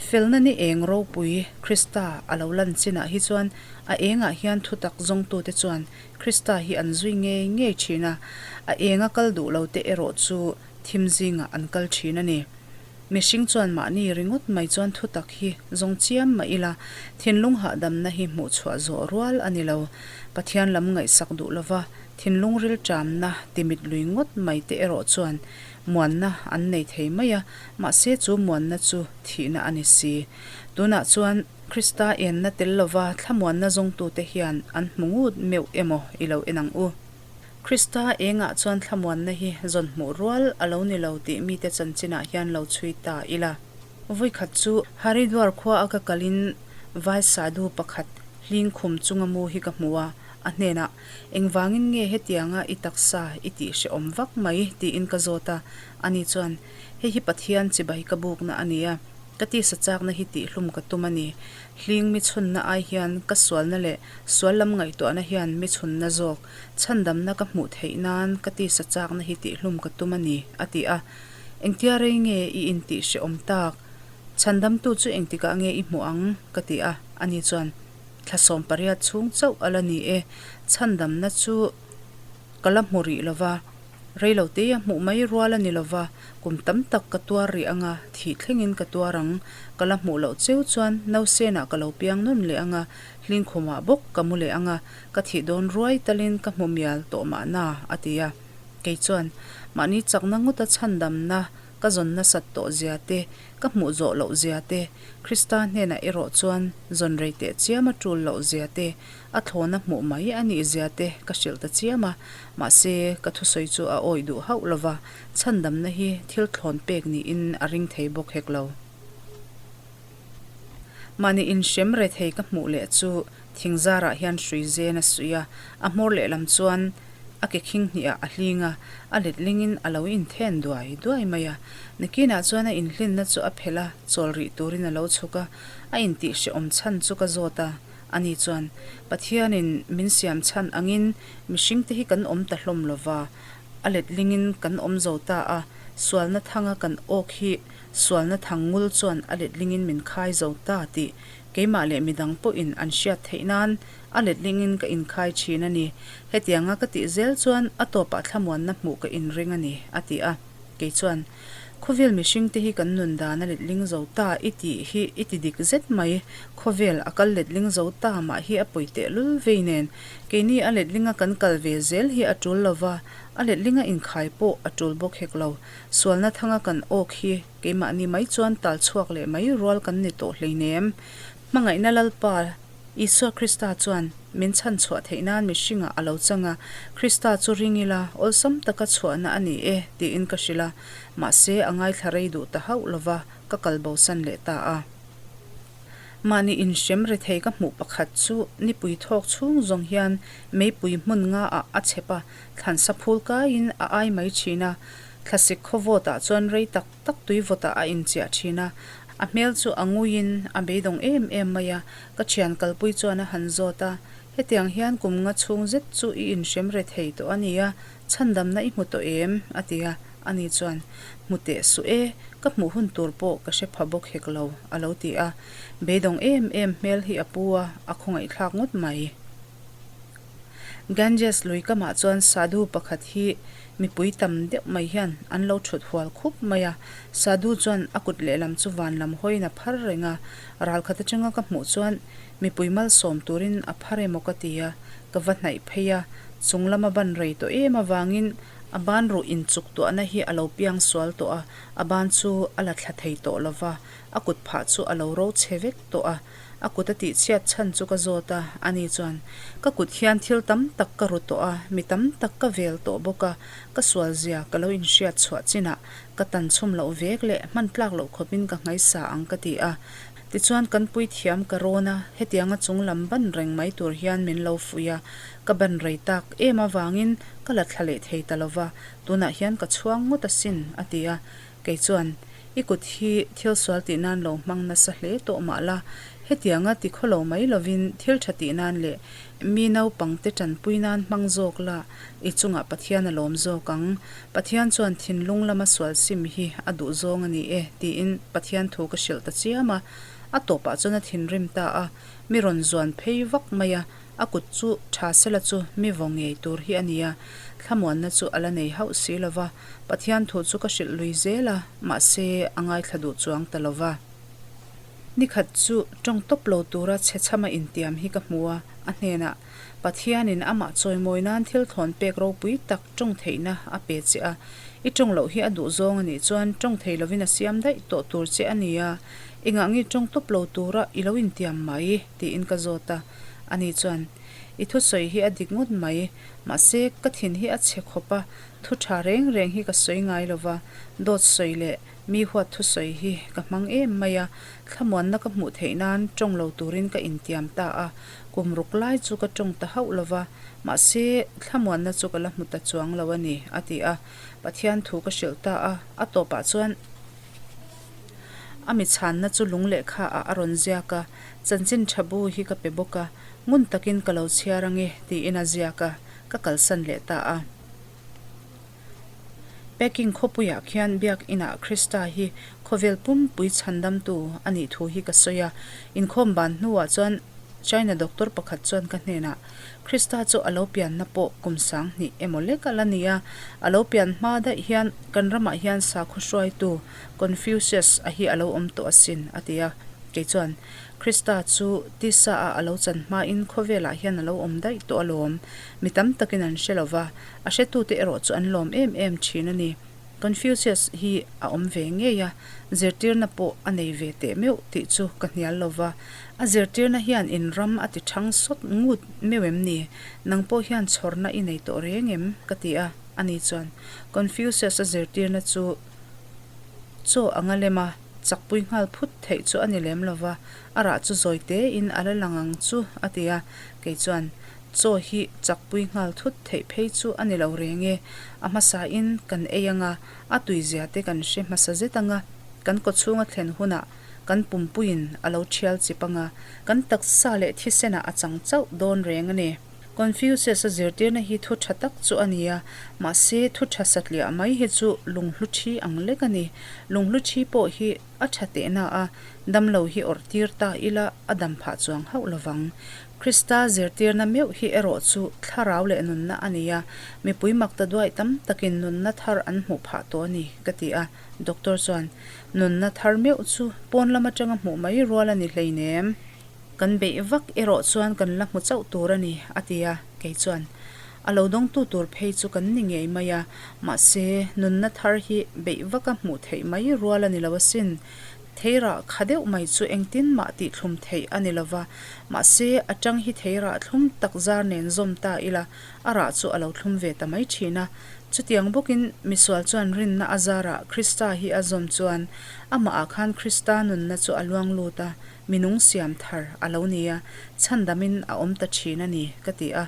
Felna ni eng ropui Krista a lo lan chinah hi chuan a engah hian thutak zawngtute chuan Krista hi an zui ngei ngei thin a, a enga kal duh lo te erawh chu thim zingah an kal thin a ni. Mihring chuan mahni ringawt mai chuan thutak hi zawng chiam mah ila, thinlung hahdamna hi hmuh chhuah zawh rual a ni lo. Pathian lam ngaihsak duh lova thinlung rilṭamna timit lui ngawt mai te erawh chuan muanna an nei thei mai a, mahse chu muanna chu thihna a ni si. Tunah chuan. Krista enna tel lova thlamuanna zawngtute hian an hmu ngut meuh emaw i lo en ang u. Krista engah chuan thlamuanna hi zawn hmuh rual a lo ni lo tih mite chanchinah hian lo chhui ta ila. Vawikhat chu Haridwar khua a ka kalin Vai Sadhu pakhat hling khum chunga mu hi ka hmu a, a hnenah, Engvangin nge hetianga i taksa i tih hrehawm vak mai? tiin ka zawt a. Ani chuan, Hei hi Pathian chibai ka bukna a ni a, ka tisa chakna hi tihhlum ka tum a ni. Hling mi chhunna ai hian ka sualna leh sual lam ngaihtuahna hian mi chhunna zawk, chhandamna ka hmuh theih nan ka tisa chakna hi tihhlum ka tum a ni, a ti a. Engtia rei nge i intih hrehawm tak? Chhandamtu chu engtikah nge i hmuh ang? ka ti a. Ani chuan, Thla 18 chhung chauh a la ni e, chhandamna chu ka la hmu rih lo va, rei lo te a hmuh mai rual a ni lo va, kum tam tak ka tuar rih ang a, thih thlengin ka tuar ang, ka la hmuh loh cheu chuan nausenah ka lo piang nawn leh ang a, hlingkhumah bawk ka mu leh ang a, ka thih dawn ruai talin ka hmu mial tawh mahna, a ti a. Kei chuan, mahni chakna ngawta chhandamna ka zawn nasat tawh zia te, ka hmuh zawh loh zia te, Krista hnenah erawh chuan zawn rei teh chiam a tul loh zia te, a thlawna hmuh mai a nih zia te ka hrilh ta chiam a. Mahse, ka thusawi chu a awih duh hauh lo va, chhandamna hi thil thlawn pek niin a ring thei bawk hek lo. Mahni inhrem rethei ka hmuh leh chu Thing zarah hian hrui zen a suih a, a hmawr lehlam chuan a ke khing hnihah a hling a, a letlingin a lo inthen duai duai mai a. Nakinah chuan a inhlinna chu a phelh a, chawl rih turin a lo chhuk a, a intih hrehawm chhan chu ka zawt a. Ani chuan, Pathianin min siam chhan angin mihringte hi kan awm ta hlawm lo va, a letlingin kan awm zo ta a, sualna thanga kan awk hi sualna thang ngul chuan a letlingin min khai zo ta tih Keimah leh midang pawhin an hriat theih nan a letlingin ka inkhai thin a ni. Hetianga ka tih zel chuan a tawpah thlamuanna hmuh ka inring a ni, a ti a. Kei chuan, Khawvel mihringte hi kan nun dan a letling zo ta i tih hi i ti dik zet mai. Khawvel a kal letling zo ta mah hi a pawi tehlul vei nen. Keini a letlinga kan kal ve zel hi a tul lova, a letlinga inkhai pawh a tul bawk hek lo. Sualna thanga kan awk hi Keimahni mai chuan tal chhuak leh mai rual kan ni tawh hleinem. Hmangaihna Lalpa Isua Krista chuan min chhan chhuah theih nan mihringah a lo chang a, Krista chu ring ila, awlsam taka chhuahna a ni e, tiin ka hrilh a. Mahse, a ngaithla rei duh ta hauh lova, ka kal bosan leh ta a. Mahni inhrem rethei ka hmuh pakhat chu nipui thawk chhung zawng hian meipui hmun ngaah a chhep a, thlansa phul kaiin a ai mai thin a. Thlasik khawvawt ah chuan rei tak tak tui vawt ah a inchiah thin a, a hmel chu a nguiin a beidawng em em mai a, ka thian kalpui chuan a han zawt a, hetiang hian kum nga chhung zet chu i inhrem re thei tawh a nia, chhandamna i hmu tawh em? a ti a, ani chuan, Hmu teh suh e, ka hmuh hun tur pawh ka hre pha bawk hek lo, a lo ti a, beidawng em em hmel hi a pu a, a khawngaihthlak ngawt mai. Ganges lui kamah chuan sadhu pakhat hi mipui tam deuh mai hian an lo thut hual khup mai a. Sadhu chuan a kut lehlam chu van lam hawiin a phar reng a, ralkhat atanga ka hmuh chuan mipui malsawm turin a phar emaw ka ti a, ka va hnaih phei a, chung lama ban rei tawh em avangin a ban ruh inchuk tuahna hi a lo piang sual tawh a, a ban chu a la thla thei tawh lova, a kut phah chu a lo ro chhe vek tawh a. A kut a tihchhiat chhan chu ka zawt a, ani chuan, Ka kut hian thil tam tak ka ru tawh a, mi tam tak ka vel tawh bawk a, ka sualzia ka lo inhriat chhuah chinah ka tan chhum loh vek leh hman tlak loh khawpin ka nghaisa ang ka ti a. Tichuan kan puithiam ka rawn a, hetianga chung lam ban reng mai tur hian min lo fuih a, ka ban rei tak em avangin ka la thla leh thei ta lo va, tunah hian ka chhuang ngawt asin, a ti a. Kei chuan, I kut hi thil sual tih nan lo hmang nasa hle tawh mah la, hetianga ti khaw lo mai lovin thil tha tih nan leh mi naupangte tanpui nan hmang zawk la, i chungah Pathian a lawm zawk ang. Pathian chuan thinlung lama sual sim hi a duh zawng a ni e, tiin Pathian thu ka hrilh ta chiam a. A tawpah chuan a thinrim ta a, mi rawn zuan phei vak mai a, A kut chu tha sela chu mi vaw ngei tur hi a ni a, thlamuanna chu a la nei hauh si lo va, Pathian thu chu ka hrilh lui zel a, mahse a ngaithla duh chuang ta lo va. Ni khat chu tawng tawp lo tura chhe chhama intiam hi ka hmu a, a hnenah, Pathianin amah chawimawi nan thil thawn pek ropui tak tawng theihna a pe che a, i tawng loh hi a duh zawng a nih chuan tawng thei lovin a siam daih tawh tur che a ni a, engah nge tawng tawp lo tura i lo intiam mai? tiin ka zawt a, ani chuan, I thusawi hi a dik ngawt mai, mahse ka thin hi a chhe khawp a, thu tha reng reng hi ka sawi ngai lo va, dawt sawi leh mi huat thusawi hi ka hmang em mai a, thlamuanna ka hmuh theih nan tawng lo turin ka intiam ta a, kum ruk lai chu ka tawng ta hauh lo va, mahse thlamuanna chu ka la hmu ta chuang lo a ni, a ti a, Pathian thu ka hrilh ta a, a tawpah chuan a mi chhanna chu lung lehkha ah a rawn ziak a, chanchin tha bu hi ka pe bawk a, ngun takin ka lo chhiar ange tiin a ziak a, ka kalsan leh ta a. Peking khawpuiah khian Biak Inah Krista hi khawvel pumpui chhandamtu a nih thu hi ka sawi a. Inkhawm ban hnuah chuan China doctor pakhat chuan ka hnenah, Krista chu a lo pianna pawh kum 2000 emaw lek a la ni a, a lo pian hma daih hian kan ramah hian sakhaw hruaitu Confucius a hi a lo awm tawh asin, a ti a. Kei chuan, Krista chu tisa ah a lo chan hmain khawvelah hian a lo awm daih tawh alawm. Mi tam takin an hre lo va, A hretute erawh chu an lawm em em thin a ni. Confucius hi a awm ve ngei a, zirtirna pawh a nei ve teh meuh tih chu ka hnial lo va. A zirtirna hian in ram a ti thang sawt ngut meuh em ni? Nang pawh hian chhawrna i nei tawh reng em? ka ti a, ani chuan Confucius-a zirtirna chu chaw anga lem a, chakpui nghal phut theih chu a ni lem lo va, a rah chu zawi tein a la lang ang chu a ti a, kei chuan Chaw hi chakpui nghal thut theih phei chu a ni lo reng e. A hmasain kan ei anga, a tuizia te kan hre hmasa zet anga, kan kawchhunga thlen hunah kan pumpuiin a lo thial chip anga, kan taksa leh thisenah a chang chauh dawn reng a ni. Confucius-a zirtirna hi thu tha tak chu a ni a, mahse thu tha satliah mai hi chu lunghlu thi ang lek a ni. Lunghlu thi pawh hi a tha tehna a, damlo hi awrh tir ta ila a dam phah chuang hauh lovang. Krista zirtirna meuh hi erawh chu thlarau leh nunna a ni a, mipui makta duai tam takin nunna thar an hmuh phah tawh a ni, ka ti a. Doctor chuan, Nunna thar meuh chu pawn lam atanga hmuh mai rual a ni hleinem. Kan beih vak erawh chuan kan la hmu chauh tur a ni, a ti a. Kei chuan, A lo dawngtu tur phei chu kan ni ngei mai a, mahse, nunna thar hi beih vaka hmuh theih mai rual a ni lo asin. Theirah kha deuh mai chu engtin mah tih thlum theih a ni lo va, mahse a tang hi theirah thlum tak zar nen zawm ta ila a rah chu a lo thlum ve ta mai thin a. Chutiang bawkin misual chuan rinna a zarah Krista hi a zawm chuan amahah khan Krista nunna chu a luang lut a, minung siam thar a lo ni a, chhandamin a awm ta thin a ni, ka ti a.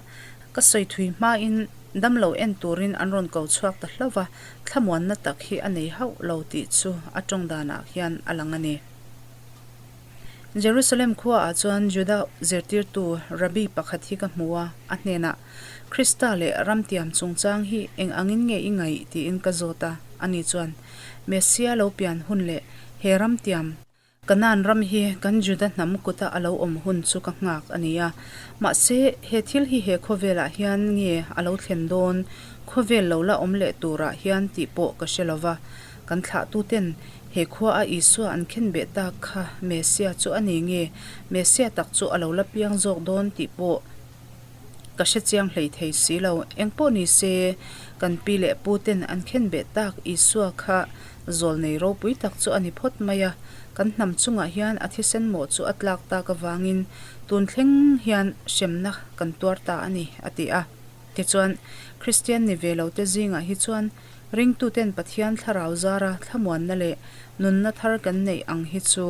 Ka sawi thui hmain damlo en turin an rawn ko chhuak ta hlauh va, thlamuanna tak hi a nei hauh lo tih chu a tawng danah hian a lang a ni. Jerusalem khuaah chuan Juda zirtirtu Rabbi pakhat hi ka hmu a, a hnenah, Krista leh ramtiam chungchang hi eng angin nge i ngaih? tiin ka zawt a, ani chuan, Messia lo pian hun leh he ramtiam, Kanaan ram hi kan Juda hnam kuta a lo awm hun chu ka nghak a ni a. Mahse, he thil hi he khawvelah hian nge a lo thlen dawn, khawvel lo la awm leh turah hian tih pawh ka hre lo va. Kan thlahtuten he khua a Isua an khenbeh tak kha Messia chu a ni nge, Messia tak chu a lo la piang zawk dawn tih pawh Ka hre chiang hlei thei si lo. Engpawh ni se, kan pi leh pu ten an khen beh tak Isua kha zawl nei ropui tak chu a ni phawt mai a. Kan hnam chungah hian a thisen mawh chu a tlak tak avangin tun thleng hian hremna kan tuar ta a ni, a ti a. Tichuan, Kristian ni ve lote zingah hi chuan ringtuten Pathian thlarau zara thlamuanna leh nunna thar kan neih ang hi chu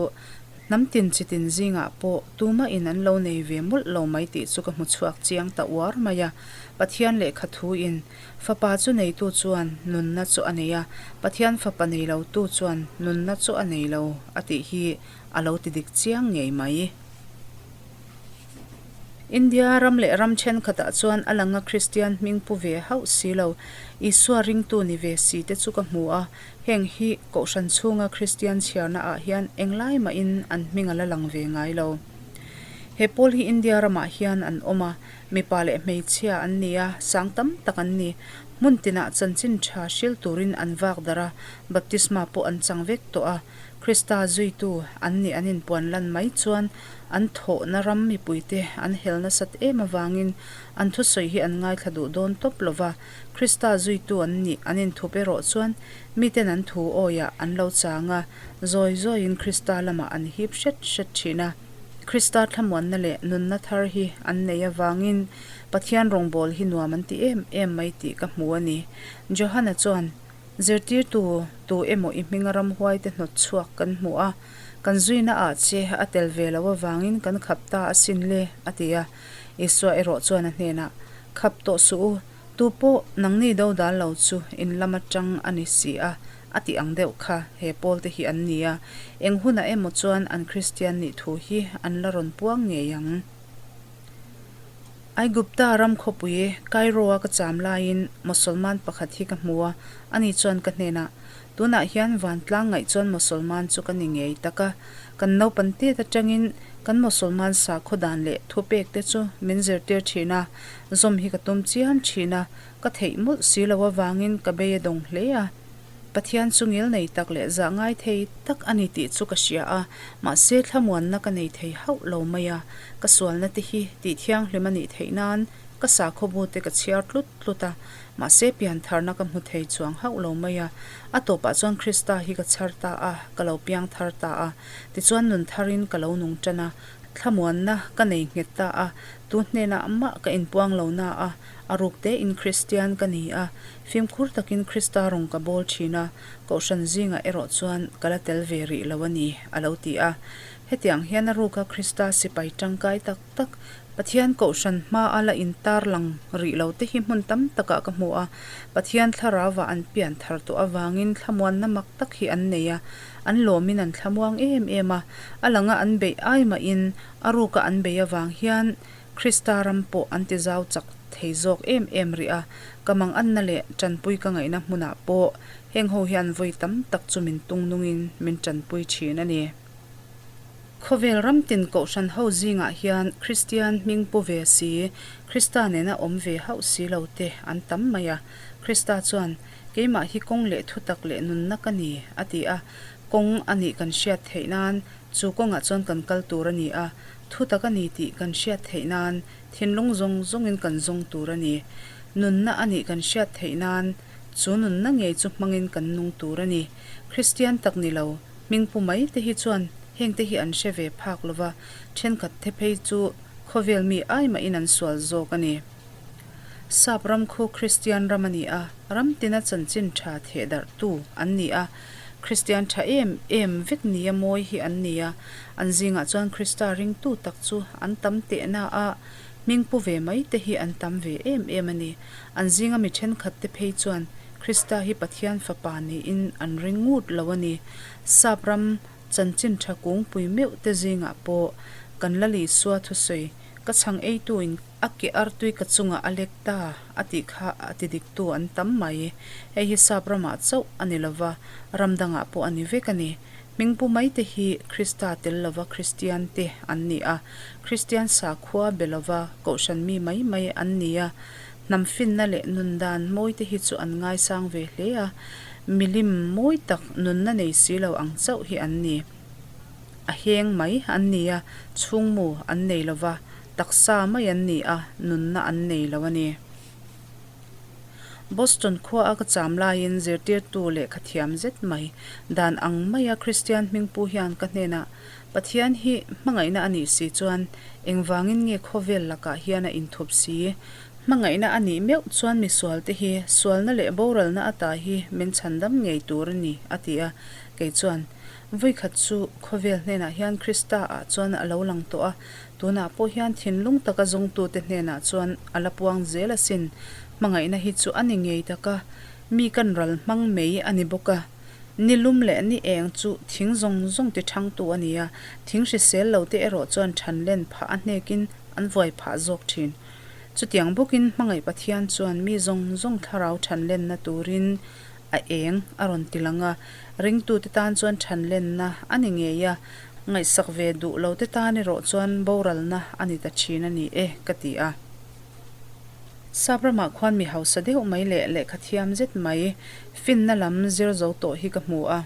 Hnam tin chi tin zingah pawh tumah in an lo nei ve mawlh lo mai tih chu ka hmu chhuak chiang ta uar mai a. Pathian lehkha thu in Fapa chu neitu chuan nunna chu a nei a, Pathian Fapa nei lo tu chuan nunna chu a nei lo a tih hi a lo ti dik chiang ngei mai. India ram leh ram thenkhatah chuan a langa Kristian hming pu ve hauh si lo, Isua ringtu ni ve si te chu ka hmu a, heng hi Kohhran chhunga Kristian chhiarna ah hian englai mahin an hming a la lang ve ngai lo. He pawl hi India ramah hian an awm a, mipa leh hmeichhia an ni a, sang tam tak an ni. Hmun tinah chanchin tha hril turin an vak darh a, baptisma pawh an chang vek tawh a. Krista zuitu an nih an inpuan lan mai chuan an thawhna ram mipuite an hel nasat em avangin an thusawi hi an ngaithla duh dawn tawp lo va, Krista zuitu an nih an inthup erawh chuan miten an thu awiah an lo chang a, zawi zawiin Krista lamah an hip hret hret thin a. Krista thlamuanna leh nunna thar hi an neih avangin Pathian rawngbâwl hi nuam an ti em em mai tih ka hmu a ni. Johana chuan, Zirtirtu, tu emaw i hminga ramhuaite hnawt chhuak kan hmu a, kan zuina ah che a tel ve lo avangin kan khap ta asin le, a ti a. Isua erawh chuan a hnenah, Khap tawh suh u, tu pawh nangni dodal lo chu in lam atang a ni si a, a tih ang deuh kha he pawl te hi an ni a, eng hunah emaw chuan an Kristian nih thu hi an la rawn puang ngei ang. Aigupta ram khawpui Cairo-a ka cham laiin Mosolman pakhat hi ka hmu a, ani chuan ka hnenah, Tunah hian vantlang ngaih chuan Mosolman chu ka ni ngei tak a, kan naupan tet atangin kan Mosolman sakhaw dan leh thupek te chu min zirtir thin a, zawm hi ka tum chiam thin a, ka theih mawlh si lo avangin ka bei a dawng hle a. Pathian chu ngil nei tak leh zah ngai thei tak a ni tih chu ka hria a, mahse thlamuanna ka nei thei hauh lo mai a, ka sualna te hi tih thianghlim a nih theih nan ka sakhaw bu te ka chhiar tlut tlut a, mahse piantharna ka hmu thei chuang hauh lo mai a, a tawpah chuan Krista hi ka chhar ta a, ka lo piang thar ta a, tichuan nun tharin ka lo nung tan a, thlamuanna ka nei nghet ta a, tu hnenah mah ka inpuang lo na a, a ruk tein Kristian ka ni a, Fimkhur takin Krista rawng ka bawl thin a, Kohhran zingah erawh chuan ka la tel ve rih lo a ni, a lo ti a. Hetiang hian a ruka Krista sipai tangkai tak tak, Pathian Kohhran hmaa la intar lang rih lo te hi hmun tam takah ka hmu a. Pathian thlarauva an pian thar tawh avangin thlamuanna mak tak hi an nei a, an lawmin an thlamuang em em a. A langa an beih ai mahin a ruka an beih avang hian Krista ram pawh an ti zau chak thei zawk em em rih a, ka mang anna leh tanpui ka ngaihna hmunah pawh heng ho hian vawi tam tak chu min tung nungin min tanpui thin a ni. Khawvel ram tin kohhran ho zingah hian Kristian hming pu ve si, Krista nena awm ve hauh si lo te an tam mai a. Krista chuan, Keimah hi kawng leh thutak leh nunna ka ni, a ti a. Kawng a nih kan hriat theih nan Chu kawngah chuan kan kal tur a ni a, thutak a ni tih kan hriat theih nan thinlung zawng zawngin kan zawng tur a ni. Nunna a nih kan hriat theih nan chu nunna ngei chu hmangin kan nung tur a ni. Kristian tak ni lo, hmingpu mai te hi chuan hengte hi an hre ve phak lo va, thenkhat te phei chu khawvel mi ai mahin an sual zawk a ni. Sap ram khu Kristian ram a ni a, ram tina chanchin tha theh darhtu an ni a. Kristian tha em em vek nia mawi hi an ni a, an zingah chuan Krista ringtu tak chu an tam tehna a, hming pu ve mai te hi an tam ve em em a ni. An zinga mi thenkhat te phei chuan Krista hi Pathian fapa niin an ring ngut lo a ni. Sap ram chanchin tha kungpui meuh te zingah pawh kan Lal Isua thusawi ka chhang eituin A ke artui ka chungah a lek ta a tih kha a ti diktu an tam mai. Hei hi sap ramah chauh a ni lova, ram dangah pawh a ni vek a ni. Hmingpu mai te hi Krista tel lova Kristian te an ni a, Kristian sakhua be lova Kohhran mi mai mai an ni a. Hnam finna leh nun dan mawi te hi chu an ngaisang ve hle a, milim mawi tak nunna nei si lo ang chauh hi an ni. A heng mai an ni a, chhungmu an nei lova, Taksa mai an ni a, nunna an nei lo a ni. Boston khua a ka cham laiin zirtirtu lehkha thiam zet mai, dan ang maia Kristian hmingpu hian ka hnenah, Pathian hi hmangaihna a nih si chuan engvangin nge khawvel lakah hian a inthup si? Hmangaihna a nih meuh chuan misualte hi sualna leh boralna ata hi min chhandam ngei tur a ni, a ti a. Kei chuan, Vawikhat chu khawvel hnenah hian Krista ah chuan a lo lang tawh a, Tunah pawh hian thinlung taka zawngtute hnenah chuan a la puang zel asin. Hmangaihna hi chu a ni ngei tak a, mi kan ral hmang mai a ni bawk a. Ni lum leh ni eng chu thing zawng zawng ti thangtu a ni a, thing hrisel lo te erawh chuan than len phah a hnekin an vuai phah zawk thin. Chutiang bawkin hmangaih Pathian chuan mi zawng zawng thlarau than lenna turin a eng a rawn ti lang a, ringtute tan chuan than lenna a ni ngei a, Ngaihsak ve duh lo te tan erawh chuan boralna a ni ta thin a ni e, ka ti a. Sap ramah khuan mi hausa deuh mai leh lehkha thiam zet mai, finna lam zir zo tawh hi ka hmu a.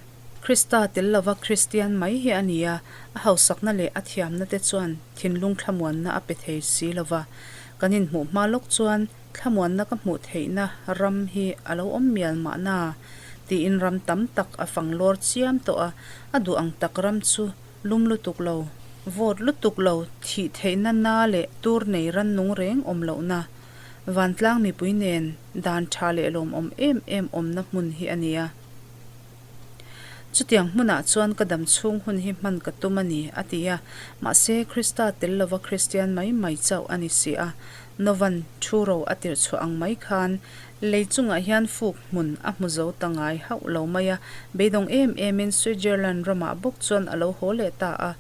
Krista tel lova Kristian mai hi a ni a, a hausakna leh a thiamna te chuan thinlung thlamuanna a pe thei si lova. Kan inhmuh hma lawk chuan thlamuanna ka hmuh theihna ram hi a lo awm mial mahna tiin ram tam tak a fang lawr chiam tawh a, a duh ang tak ram chu lum lutuk lo, vawt lutuk lo, thih theihna na leh tur nei rannung reng awm lohna vantlang mipui nen dan tha leh lawmawm em em awmna hmun hi a ni a. Chutiang hmunah chuan ka dam chhung hun hi hman ka tum a ni, a ti a. Mahse, Krista tel lova Kristian mai mai chauh a ni si a. Novan thu ro a tirh chhuah ang mai khan lei chungah hian fuk hmun a hmu zo ta ngai hauh lo mai a. Beidawng em emin Switzerland ramah bawk chuan a lo haw leh ta a.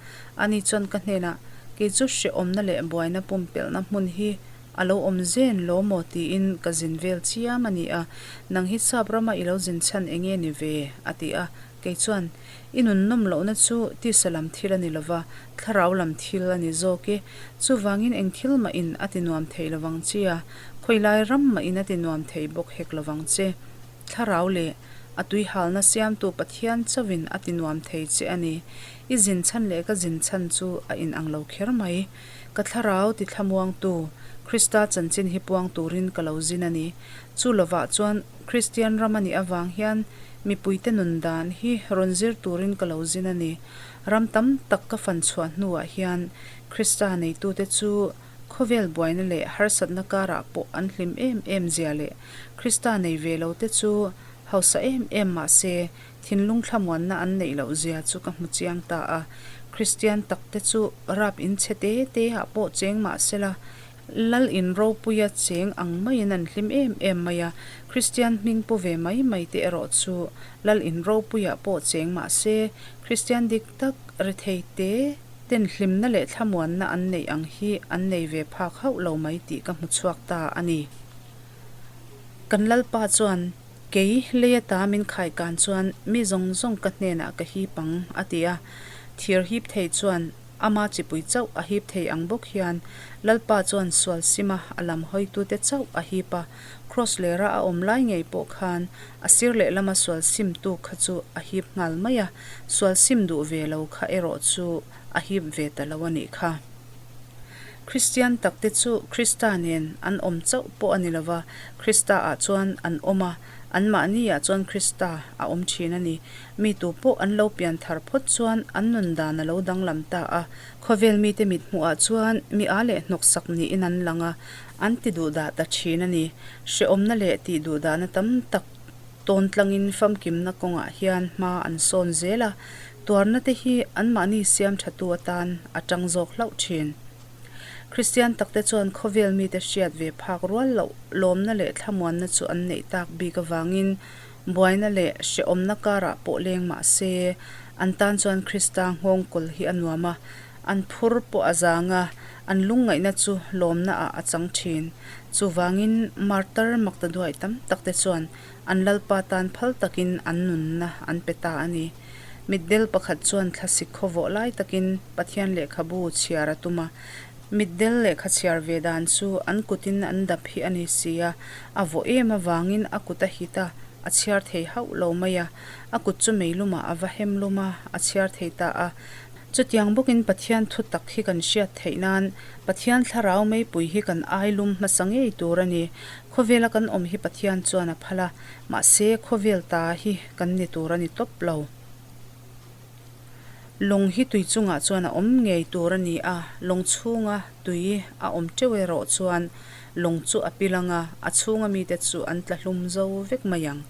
Ani chuan ka hnenah, Kei chu hrehawmna leh buaina pumpelhna hmun hi A lo awm zen lo maw tiin ka zin vel chiam a ni a, nang hi sap rama i lo zin chhan eng nge ni ve? a ti a, kei chuan, I nun nawm lohna chu tisa lam thil a ni lova, thlarau lam thil a ni zawk e, chuvangin eng thil mah in a ti nuam thei lovang che a, khawilai ram mah in a ti nuam thei bawk hek lovang che. Thlarau leh a tuihalna siamtu Pathian chauhin a ti nuam thei che a ni. I zin chhan leh ka zin chhan chu a inang lo kher mai. Ka thlarau ti thlamuangtu, Krista chanchin hi puang turin ka lo zin a ni. Chu lovah chuan Kristian ram a nih avang hian mipuite nun dan hi rawn zir turin ka lo zin a ni. Ram tam tak ka fan chhuah hnuah hian Krista neitute chu khawvel buaina leh harsatna karah pawh an hlim em em zia leh Krista nei ve lote chu hausa em em mah se Thinlung thlamuanna an neih loh zia chu ka hmu chiang ta a, Kristian tak te chu rap in chhe te te ah pawh cheng mah sela, Lal in ropuia cheng ang maiin an hlim em em mai a, Kristian hming pu ve mai mai te erawh chu Lal in ropuiah pawh cheng mah se, Kristian dik tak rethei te ten hlimna leh thlamuanna an neih ang hi an nei ve phak hauh lo mai tih ka hmu chhuak ta a ni. Kan Lalpa chuan Kei lei ata min khaikan chuan mi zawng zawng ka hnenah ka hip ang, a ti a. Thir hip thei chuan ama chipui chauh a hip thei ang bawk hian Lalpa chuan sual sima a lam hawitute chauh a hip a. Kraws lera a awm lai ngei pawh khan a sir lehlama sual simtu kha chu a hip nghal mai a, sual sim duh ve lo kha erawh chu a hip ve ta lo a nih kha. Kristian takte chu Krista nen an awm chauh pawh a ni lo va, Krista-ah chuan an awm a, anmahni-ah chuan Krista a awm thin a ni. Mi tu pawh an lo pian thar phawt chuan an nun dan a lo danglam ta a, khawvel mite mit hmuhah chuan mi a leh hnawksak niin an lang a, an ti duhdah ta thin a ni. Hrehawmna leh tih duhdahna tam tak Tawn tlangin famkimna kawngah hian hma an sawn zel a, tuarna te hi anmahni siam thatu atan a tang zawk hlauh thin. Kristian takte chuan khawvel mite hriat ve phak rual loh lawmna leh thlamuanna chu an neih tak bik avangin buaina leh hrehawmna karah pawh leng mah se an tan chuan Krista nghawng kawl hi a nuam a, an phur pawh a zang a, an lungngaihna chu lawmna ah a chang thin. Chuvangin martar maktaduai tam tak te chuan an Lalpa tan phal takin an nunna an pe ta a ni. Mitdel pakhat chuan thlasik khawvawh lai takin Pathian lehkhabu chhiar a tum a. Mitdel lehkha chhiar ve dan chu an kutin an dap hi a ni si a, a vawh em avangin a kut a hit a, a chhiar thei hauh lo mai a. A kut chu meilumah a va hem lum a, a chhiar thei ta a. Chutiang bawkin Pathian thu tak hi kan hriat theih nan Pathian thlarau meipui hi kan ai lum hmasa ngei tur a ni. Khawvela kan awm hi Pathian chuan a phal a, mahse khawvel ta hi kan ni tur a ni tawp lo. Lawng hi tui chungah chuan a awm ngei tur a ni a, lawng chhunga tui a awm teuh erawh chuan lawng chu a pil ang a, a chhunga mite chu an tla hlum zo vek mai ang.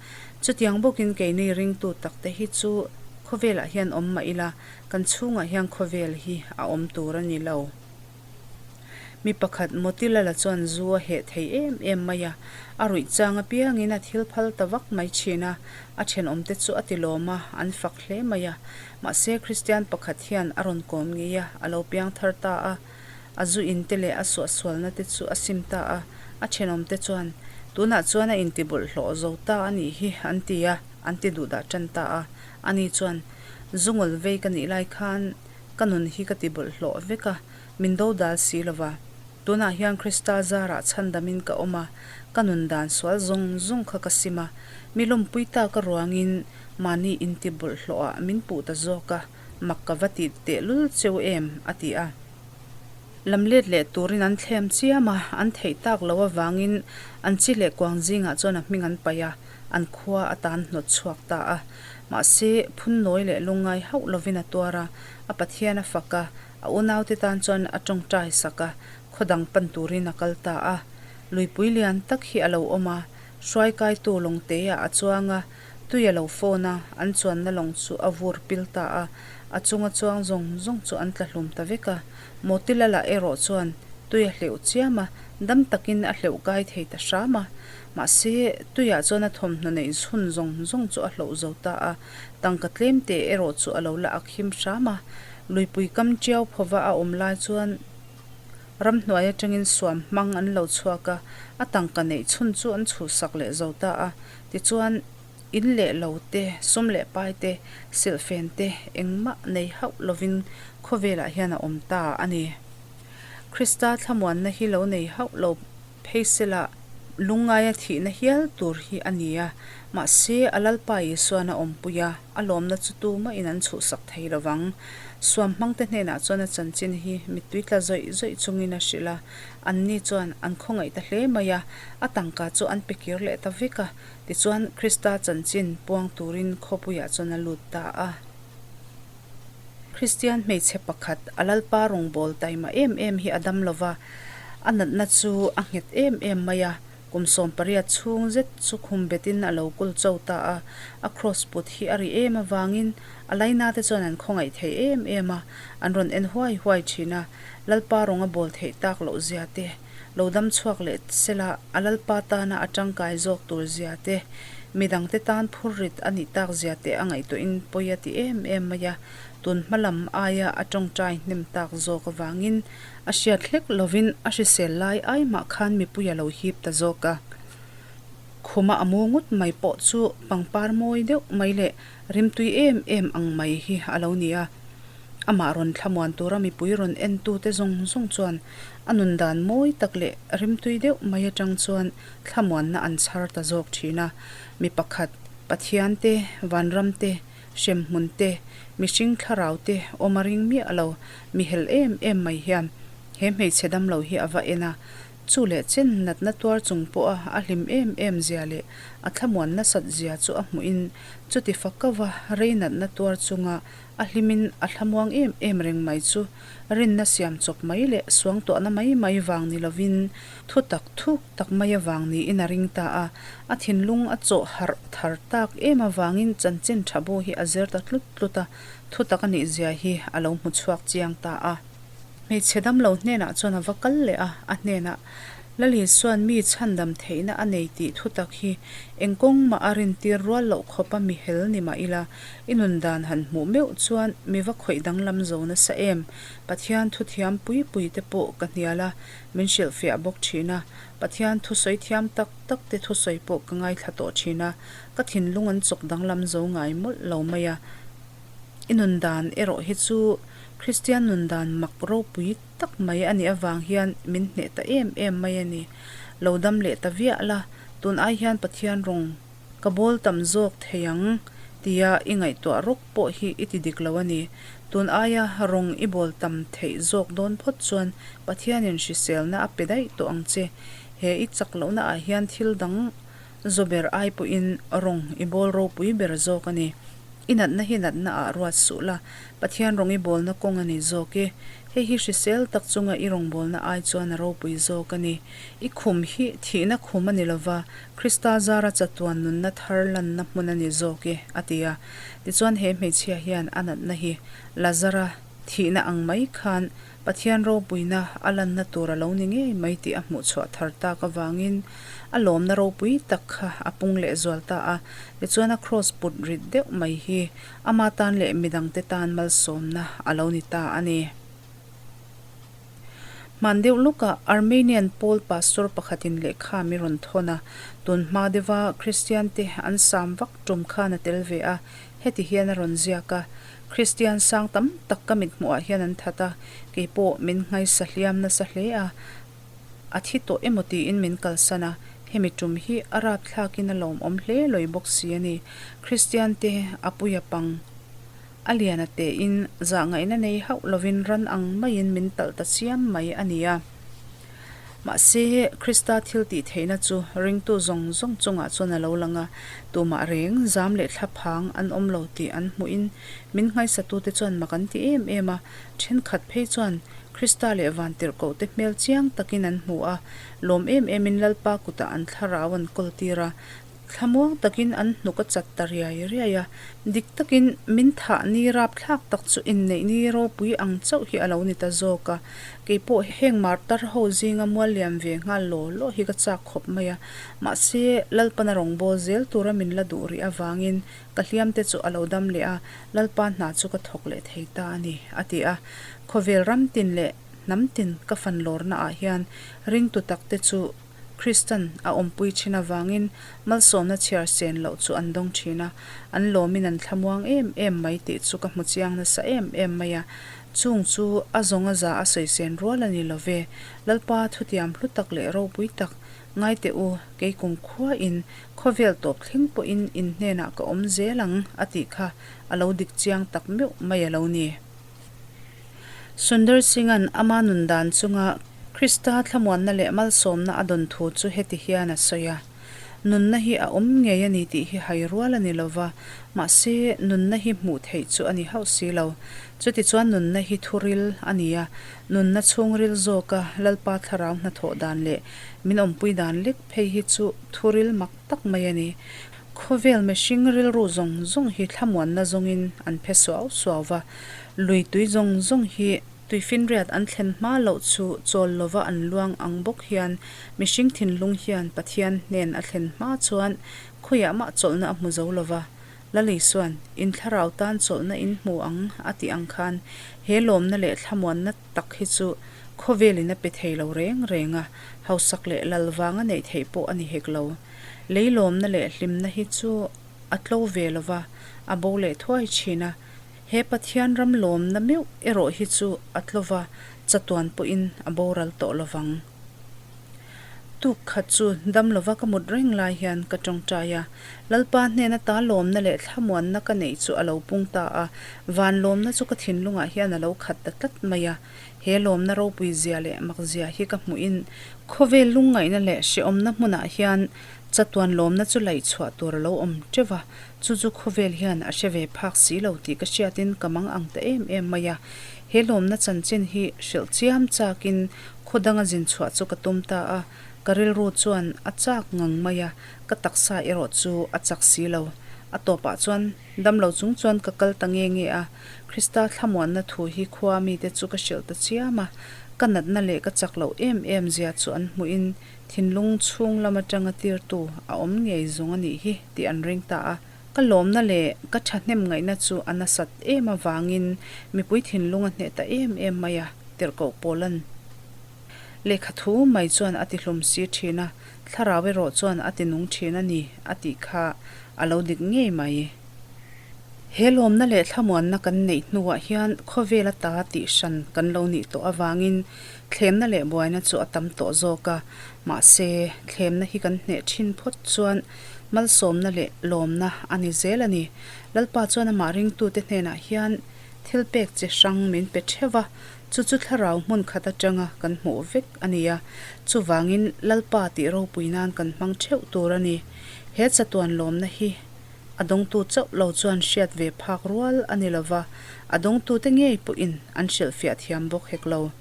Chutiang bawkin keini ringtu takte hi chu khawvelah hian awm mah ila, Kan chhungah hian khawvel hi a awm tur a ni lo. Mi pakhat Motilal-a chuan zu a heh thei em em mai a, a ruih chang apiangin a thil phal ta vak mai thin a, a thenawmte chu a ti lawm a, an fak hle mai a. Mahse, Kristian pakhat hian a rawn kawm ngei a, a lo piang thar ta a, a zu in te leh a suahsualna te chu a sim ta a, a thenawmte chuan, Tunah chuan a intibawlhhlawh zo ta a nih hi, an ti a, an ti duhdah tan ta a. Ani chuan, Zungul vei ka nih lai khan ka nun hi ka ti bawlhhlawh vek a, min do dal si lo va. Tunah hian Krista zarah chhandamin ka awm a, ka nun dan sual zawng zawng kha ka sim a, mi lawmpui tak a ruangin mahni inti bawlhhlawhah min puh ta zawk a, mak ka va ti tehlul cheu em, a ti a. Lam let leh turin an thlem chiam a, an theih tak loh avangin an chi leh kuang zingah chuan a hming an paih a, an khua a tan hnawt chhuak ta a. Mahse, phunnawi leh lungngai hauh lovin a tuar a, a Pathian a fak a, a unaute tan chuan a tawngtai sak a, khaw dang pan turin a kal ta a. Luipui lian tak hi a lo awm a, hruaikaitu lawngteah a chuang a, Tui a lo phone a, an chuanna lawng chu a vur pil ta a, a chunga chuang zawng zawng chu an tla hlum ta vek a. Motilal-ah erawh chuan tui a hleuh chiam a, dam takin a hleuh kai thei ta hram a. Mahse, tuiah chuan a thawmhnaw neih chhun zawng zawng chu a hloh zo ta a, tangka tlem te erawh chu a lo la ak him hram a. Luipui kam tiau phawva a awm lai chuan ramhnuai atangin suam hmang an lo chhuak a, a tangka neih chhun chu an chhuhsak leh zo ta a. Tichuan, in leh lo te, sum leh pai te, silhfen te engmah nei hauh lovin khawvelah hian a awm ta a ni. Krista thlamuanna hi lo nei hauh lo phei sela lungngaia thihna hial tur hi a ni a, mahse a Lalpa Isuan a awmpui a, a lawmna chu tumahin an chhuhsak thei lovang. Suam hmangte hnenah chuan a chanchin hi mittui tla zawih zawih chungin a hrilh a, Anni chuan an khawngaih ta hle mai a, a tangka chu an pe kir leh ta vek a. Tichuan, Krista chanchin puang turin khawpuiah chuan a lut ta a. Kristian hmeichhe pakhat, a Lalpa rawngbâwl taima em em hi a dam lo va, a natna chu a nghet em em mai a. Kum 18 chhung zet chu khum betin a lo kul cho ta a, a kraws put hi a ri em avangin a lainate chuan an khawngaih thei em em a, an rawn en huai huai thin a, Lalpa rawng a bawl theih tak loh zia te, lo dam chhuak leh sela a Lalpa tana a tangkai zawk tur zia te, midangte tan phur rit a nih tak zia te a ngaihtuahin pawi a ti em em mai a, tun hma lam aia a tawngtai hnem tak zawk avangin A hriat hlek lovin a hrisel lai ai mah khan mipui a lo hip ta zawk a. Khuma a mu ngut mai pawh chu pangpar mawi deuh mai leh rimtui em em ang mai hi a lo ni a. Amah rawn thlamuan tura mipui rawn entute zawng zawng chuan a nun dan mawi tak leh rimtui deuh mai atang chuan thlamuanna an chhar ta zawk thin a. Mi pakhat, Pathian te, Vanram te, Hremhmun te, mihring thlarau te awm a ring miah lo, mi hel em em mai hian he hmeichhe damlo hi a va en a, chu leh chen natna tuar chung pawha a hlim em em zia leh a thlamuan nasat zia chu a hmuhin chuti fakauva rei natna tuar chunga a hlimin a thlamuang em em reng mai chu rinna siam chawp mai leh suangtuahna mai mai vang ni lovin thutak thuk tak mai avang niin a ring ta a, a thinlung a chawh harh thar tak em avangin chanchin tha bu hi a zir ta tlut tlut a, thutak a nih zia hi a lo hmu chhuak chiang ta a. Hmeichhe damlo hnenah chuan a va kal leh a, a hnenah, Lal Isuan mi chhandam theihna a nei tih thutak hi eng kawng mah a rintir rual loh khawpa mi hel ni mah ila, i nun dan han hmuh meuh chuan mi va khawih danglam zo nasa em? Pathian thuthiam pui pui te pawh ka hnial a, Min hrilhfiah bawk thin a, Pathian thusawi thiam tak tak te thusawi pawh ka ngaithla tawh thin a, ka thinlung an chawk danglam zo ngai mawlh lo mai a. I nun dan erawh hi chu Kristian nun dan mak ropui tak mai a nih avang hian min hneh ta em em mai a ni. Lo dam leh ta viah la, tun ai hian Pathian rawng Ka bawl tam zawk thei ang tia i ngaihtuah rawk pawh hi i ti dik lo a ni. Tun aia rawng i bawl tam theih zawk dawn phawt chuan Pathianin hriselna a pe daih tawh ang che. He i chak lohna ah hian thil dang zaw ber ai pawhin rawng i bawl ropui ber zawk a ni. I natna hi natna ah ruat suh la, Pathian rawng i bawlna kawng a ni zawk e. Hei hi hrisel tak chunga i rawngbawlna ai chuan a ropui zawk a ni. I khum hi thihna khum a ni lova, Krista zara chatuan nunna thar lanna hmun a ni zawk e, a ti a. Tichuan he hmeichhia hian a natna hi Lazara thihna ang mai khan Pathian ropuina a lanna tur a lo ni ngei mai tih a hmuh chhuah thar tak avangin a lawmna ropui tak kha a pung leh zual ta a. Tichuan a kraws put rit deuh mai hi ama tan leh midangte tan malsawmna a lo ni ta a ni. Hman deuh lawkah Armenian pawl pastor pakhatin lehkha mi rawn thawn a, tun hma deuha Kristiante an sam vak tum khan a tel ve a, heti hian a rawn ziak a, Kristian sang tam tak ka mithmuhah hian an that a, keipawh min nghaisa hliam nasa hle a. A thi tawh emaw tiin min kalsan a, hemi tum hi a rapthlakin a lawmawm hle lawi bawk si a ni. Kristian te a puia pang a lian a tein zahngaihna nei hauh lovin ran ang maiin min talh ta chiam mai a ni a. Mahse, Krista thil tih theihna chu ringtu zawng zawng chungah chuan a lo lang a, tumah reng zam leh thlaphang an awm lo tih an hmuhin min nghaisatute chuan mak an ti em em a, thenkhat phei chuan Krista leh vantirhkohte hmel chiang takin an hmu a, lawm em emin Lalpa kutah an thlarau an kawltir a, Thlamuang takin an hnuk a chat ta riai riai a, dik takin min thah ni rapthlak tak chu inneih ni ropui ang chauh hi a lo ni ta zawk a, kei pawh heng martar ho zinga mual liam ve nghal law law hi ka chak khawp mai a, mahse Lalpana rawngbâwl zel tura min la duh rih avangin ka hliam te chu a lo dam leh a, Lalpa hna chu ka thawk leh thei ta a ni, a ti a. Khawvel ram tin leh hnam tin ka fan lawrna ah hian ringtu tak te chu Kristan a awmpui thin avangin malsawmna chhiar sen loh chu an dawng thin a, an lawmin an thlamuang em em mai tih chu ka hmu chiang nasa em em mai a. Chung chu a zawng a za a sawi sen rual a ni lo ve. Lalpa thutiam hlu tak leh ropui tak, ngai teh u, kei kum khuain khawvel tawp thleng pawhin in hnenah ka awm zel ang a tih kha a lo dik chiang tak meuh mai a lo ni. Sundar Singh-a'n ama nun dan chunga Krista thlamuanna leh malsawmna a dawn thu chu heti hian a sawi a, Nunna hi a awm ngei a ni tih hi hai rual a ni lo va, mahse nunna hi hmuh theih chu a ni hauh si lo. Chutichuan nunna hi thuril a ni a, nunna chhungril zawka Lalpa thlarau hnathawh dan leh min awmpui dan lek phei hi chu thuril mak tak mai a ni. Khawvel mihring rilru zawng zawng hi thlamuanna zawngin an phe suau suau va, lui tui zawng zawng hi tuifinriat an thlen hma loh chu chawl lova an luang ang bawk hian mihring thinlung hian Pathian hnen a thlen hma chuan khawiah mah chawlhna a hmu zo lova. Lali chuan, In thlarau tan chawlhna in hmu ang a tih ang khan he lawmna leh thlamuanna tak hi chu khawvelin a pe thei lo reng reng a, hausak leh lal vanga neih theih pawh a ni hek lo. Leilawmna leh hlimna hi chu a tlo ve lo va, a bo leh thuai thin a. He Pathian ram lawmna meuh erawh hi chu a tlo va, chatuan pawhin a boral tawh lo vang. Tuk khat chu dam lova ka mut reng lai hian ka tawngtai a, Lalpa hnena ta lawmna leh thlamuanna ka neih chu a lo pung ta a, van lawmna chu ka thinlungah hian a lo khat ta tlat mai a. He lawmna ropui zia leh mak zia hi ka hmuhin khawvel lungngaihna leh hrehawmna hmunah hian chatuan lawmna chu laih chhuah tur a lo awm teuh a, chu chu khawvel hian a hre ve phak si lo tih ka hriatin ka mang ang ta em em mai a. He lawmna chanchin hi hrilh chiam chakin khaw danga zin chhuah chu ka tum ta a, ka rilru chuan a chak ngang mai a, ka taksa erawh chu a chak si lo. A tawpah chuan Damlo chung chuan ka kal ta nge nge a, Krista thlamuanna thu hi khua mite chu ka hrilh ta chiam a, ka natna leh ka chak loh em em zia chu an hmuhin thinlung chhung lam atanga tirtu a awm ngei zawng a nih hi tih an ring ta a. Ka lawmna leh ka thahnem ngaihna chu a nasat em avangin mipui thinlung a hneh ta em em mai a, tirhkoh Paula'n lehkha thu mai chuan a tihlum si thin a, thlarau erawh chuan a tinung thin a ni a tih kha a lo dik ngei mai. He lawmna leh thlamuanna kan neih hnuah hian khawvel ata tih hran kan lo nih tawh avangin thlemna leh buaina chu a tam tawh zawk a, mahse thlemna hi kan hneh thin phawt chuan malsawmna leh lawmna a ni zel a ni. Lalpa chuan amah ringtute hnenah hian thil pek chi hrang min pe theuh a, chu chu thlarau hmun khat atanga kan hmuh vek a ni a, chuvangin Lalpa tih ropui nan kan hmang theuh tur a ni. He chatuan lawmna hi a dawngtu chauh lo chuan hriat ve phak rual a ni lova, a dawngtute ngei pawhin an hrilhfiah thiam bawk hek lo.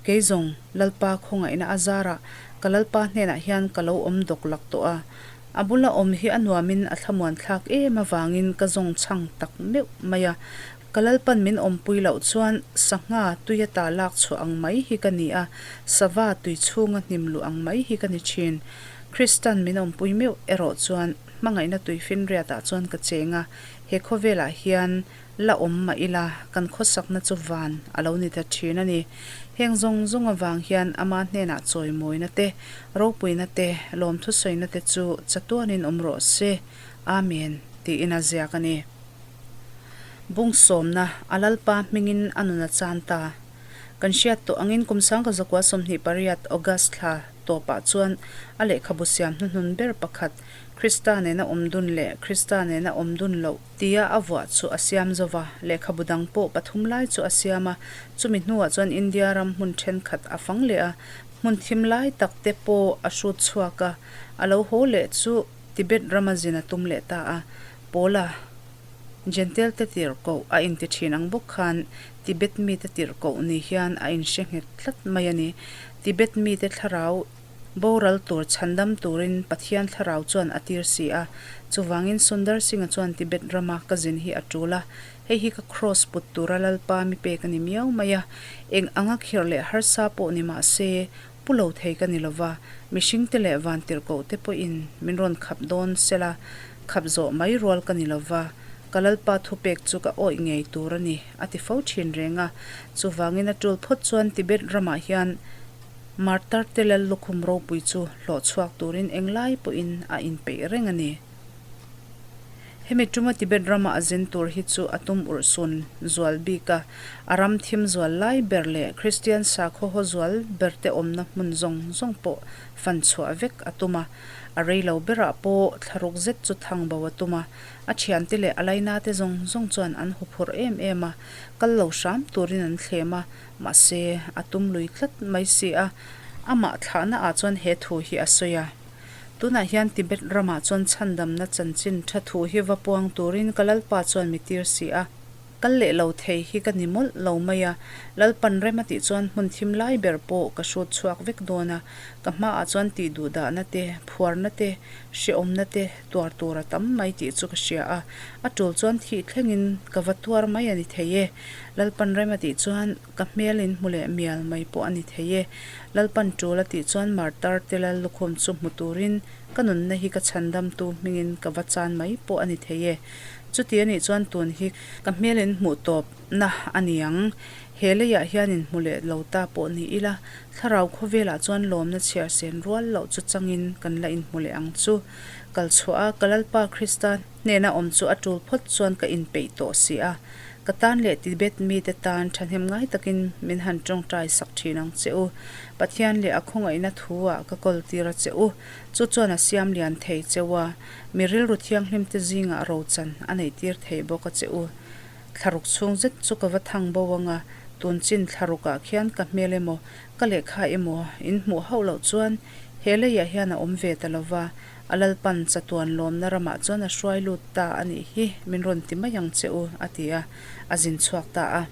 Kei zawng Lalpa khawngaihna a zarah ka Lalpa hnenah hian ka lo awm dawk lak tawh a, a bula awm hi a nuamin a thlamuan thlak em avangin ka zawng chhang tak meuh mai a, ka Lalpan min awmpui loh chuan sangha tui ata lak chhuah ang mai hi ka ni a, sava tui chhunga hnim luh ang mai hi ka ni thin. Kristan min awmpui meuh erawh chuan hmangaihna tuifinriatah chuan ka cheng a, he khawvelah hian la awm mah ila kan khawsakna chu van a lo ni ta thin a ni. Heng zawng zawng avang hian ama hnenah chawimawina te, ropuina te, lawmthusawina te chu chatuanin awm rawh se. Amen, tiin a ziak a ni. Bung sawmna, a Lalpa hmingin a nun a chan ta. Kan hriat tawh angin kum 1928 August thla tawpah chuan a lehkhabu siam hnuhnun ber pakhat Krista nena awm dun leh Krista nena awm dun loh tia a vuah chu a siam zo va, lehkhabu dang pawh pathum lai chu a siam a, chumi hnuah chuan India ram hmun thenkhat a fang leh a, hmun thim lai tak te pawh a hrut chhuak a, a lo haw leh chu Tibet rama zin a tum leh ta a, Paula Jentail te tirhkoh a inti thin ang bawk khan Tibet mite tirhkoh ni hian a inhre nghet tlat mai a ni. Tibet mite thlarau boral tur chhandam turin Pathian thlarau chuan a tir si a. Chuvangin Sundar Singh-a chuan Tibet rama ka zin hi a tul a, hei hi ka kraws put tura Lalpa mi pek a ni miau mai a. Eng anga khirh leh harsa pawh ni mah se, Pu lo thei ka ni lova, mihringte leh vantirhkohte pawhin min rawn khap dawn sela, khap zawh mai rual ka ni lova, ka Lalpa thupek chu ka awih ngei tur a ni, a ti fo thin reng a. Chuvangin a tul phawt chuan Tibet ramah hian Martarte Lal lukhum ropui chu hlawh chhuak turin englai pawhin a inpeih reng a ni. Hemi tuma Tibet rama a zin tur hi chu a tum urh sun zual bik a, a ram thim zual lai ber leh Kristian sakhaw haw zual berte awmna hmun zawng zawng pawh fan chhuah vek a tum a. A rei lo berah pawh thlaruk zet chu thang bo a tum a, a thiante leh a lainate zawng zawng chuan an huphurh em em a, kal lo hram turin an thlem a, mahse a tum lui tlat mai si a, amah thlahna ah chuan he thu hi a sawi a. Tunah hian Tibet ramah chuan chhandamna chanchin tha thu hi va puang turin ka Lalpa chuan mi tir si a. Kal leh lo thei hi ka ni mawlh lo mai a, Lalpan rem a tih chuan hmun thim lai ber pawh ka hrut chhuak vek dawn a, ka hmaah chuan tih duhdahna te, phuarna te, hrehawmna te tuar tur a tam mai tih chu ka hria a, a tul chuan thih thlengin ka va tuar mai a ni thei e. Lalpan rem a tih chuan. Ka hmel in hmu leh mial mai pawh a ni thei e. Lalpan tul a tih chuan martar te lal lukhum chu hmu turin ka nunna hi ka chhandamtu hmingin ka va chan mai pawh a ni thei e. Chuti a nih chuan tun hi ka hmel in hmuh tawpna a ni ang. He leiah hian in hmu leh lo ta pawh ni ila, thlarau khawvelah chuan lawmna chhiar sen rual loh chu changin kan la inhmu leh ang chu. Kal chhuah a, ka Lalpa Krista hnena awm chu a tul phawt chuan ka inpeih tawh si a. Ka tan leh Tibet mite tan thahnem ngai takin min han tawngtai sak thin ang che u. Pathian leh a khawngaihna thu-ah ka kawl tir a che u. Chu chuan a siam lian thei cheu a, mi rilru thianghlim te zingah rochan a neih tir thei bawk a che u. Thlaruk chhung zet chu ka va thang bo ang a, tun chin thlarukah khian ka hmel emaw, ka lehkha emaw in hmuh hauh loh chuan he leiah hian a awm ve ta lo va, A Lalpan chatuan lawmna ramah chuan a hruai lut ta a nih hi, min rawn ti mai ang che u, a ti a, a zin chhuak ta a.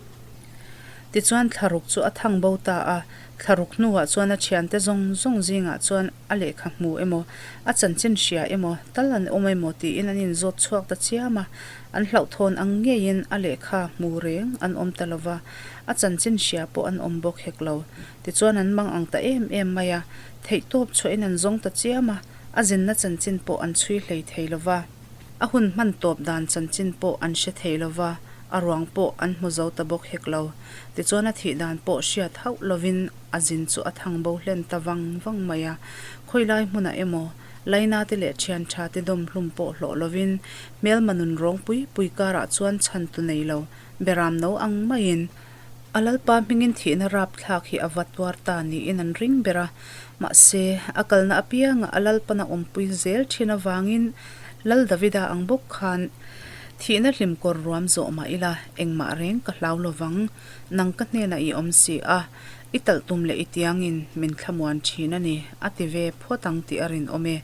Tichuan thlaruk chu a thang bo ta a, thlaruk hnuah chuan a thiante zawng zawng zingah chuan a lehkha hmu emaw, a chanchin hria emaw, tal an awm emaw tiin an inzawt chhuak ta chiam a, an hlauhthawn ang ngeiin a lehkha hmu reng an awm ta lo va, a chanchin hria pawh an awm bawk hek lo. Tichuan an mang ang ta em em mai a, theihtawp chhuahin an zawng ta chiam a, a zinna chanchin pawh an chhui hlei thei lo va, a hun hman tawp dan chanchin pawh an hre thei lo va, a ruang pawh an hmu zo ta bawk hek lo. Tichuan a thih dan pawh hriat hauh lovin a zin chu a thang bo hlen ta vang vang mai a, khawilai hmunah emaw Laina te leh thian tha te dawm hlum pawh hlawh lovin hmelma nun rawng pui pui karah chuan chhantu nei lo beram no ang maiin A Lalpa hmingin thihna rapthlak hi a va tuar ta niin an ring ber a, mahse, a kalna apiangah a Lalpana awmpui zel thin avangin Lal Davida ang bawk khan thihna hlim kawr ruam zawh mah ila engmah reng ka hlau lovang, nang ka hnenah i awm si a, i talh tum leh i tiangin min thlamuan thin a ni, a ti ve phawt ang tih a rinawm e.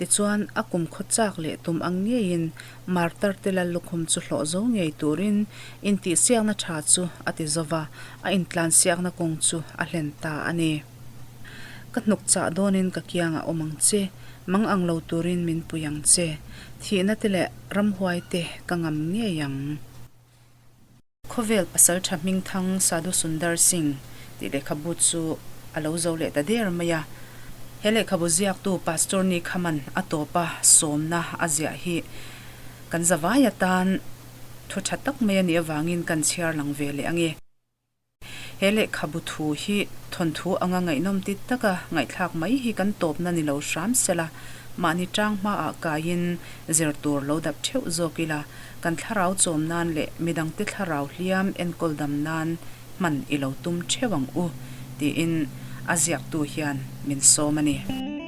Tichuan, a kum khaw chak leh tum ang ngeiin Martar te lal lukhum chu hlawh zo ngei turin intihsiakna tha chu a ti zo va, a intlansiakna kawng chu a hlen ta a ni. Ka hnuk chah dawnin ka kiangah awm ang che, mang ang lo turin min pui ang che, thihna te leh ramhuai te ka ngam ngei ang. Khawvel pasaltha hmingthang Sadhu Sundar Singh tih lehkhabu chu a lo zo leh ta der mai a. He lehkhabu ziaktu Pastor Ni Khaman a tawpa sawmna a ziah hi kan zavai atan thu tha tak mai a nih avangin kan chhiar lang ve leh ang e. He lehkhabu thu hi thawnthu anga ngaihnawm ti taka ngaihthlak mai hi kan tawpna ni lo hram sela, mahni tang hmaah kaiin zir tur lo dap theuh zawk ila, kan thlarau chawm nan leh midangte thlarau hliam enkawl dam nan hman i lo tum theuh ang u, tiin a ziaktu hian min sawm a ni.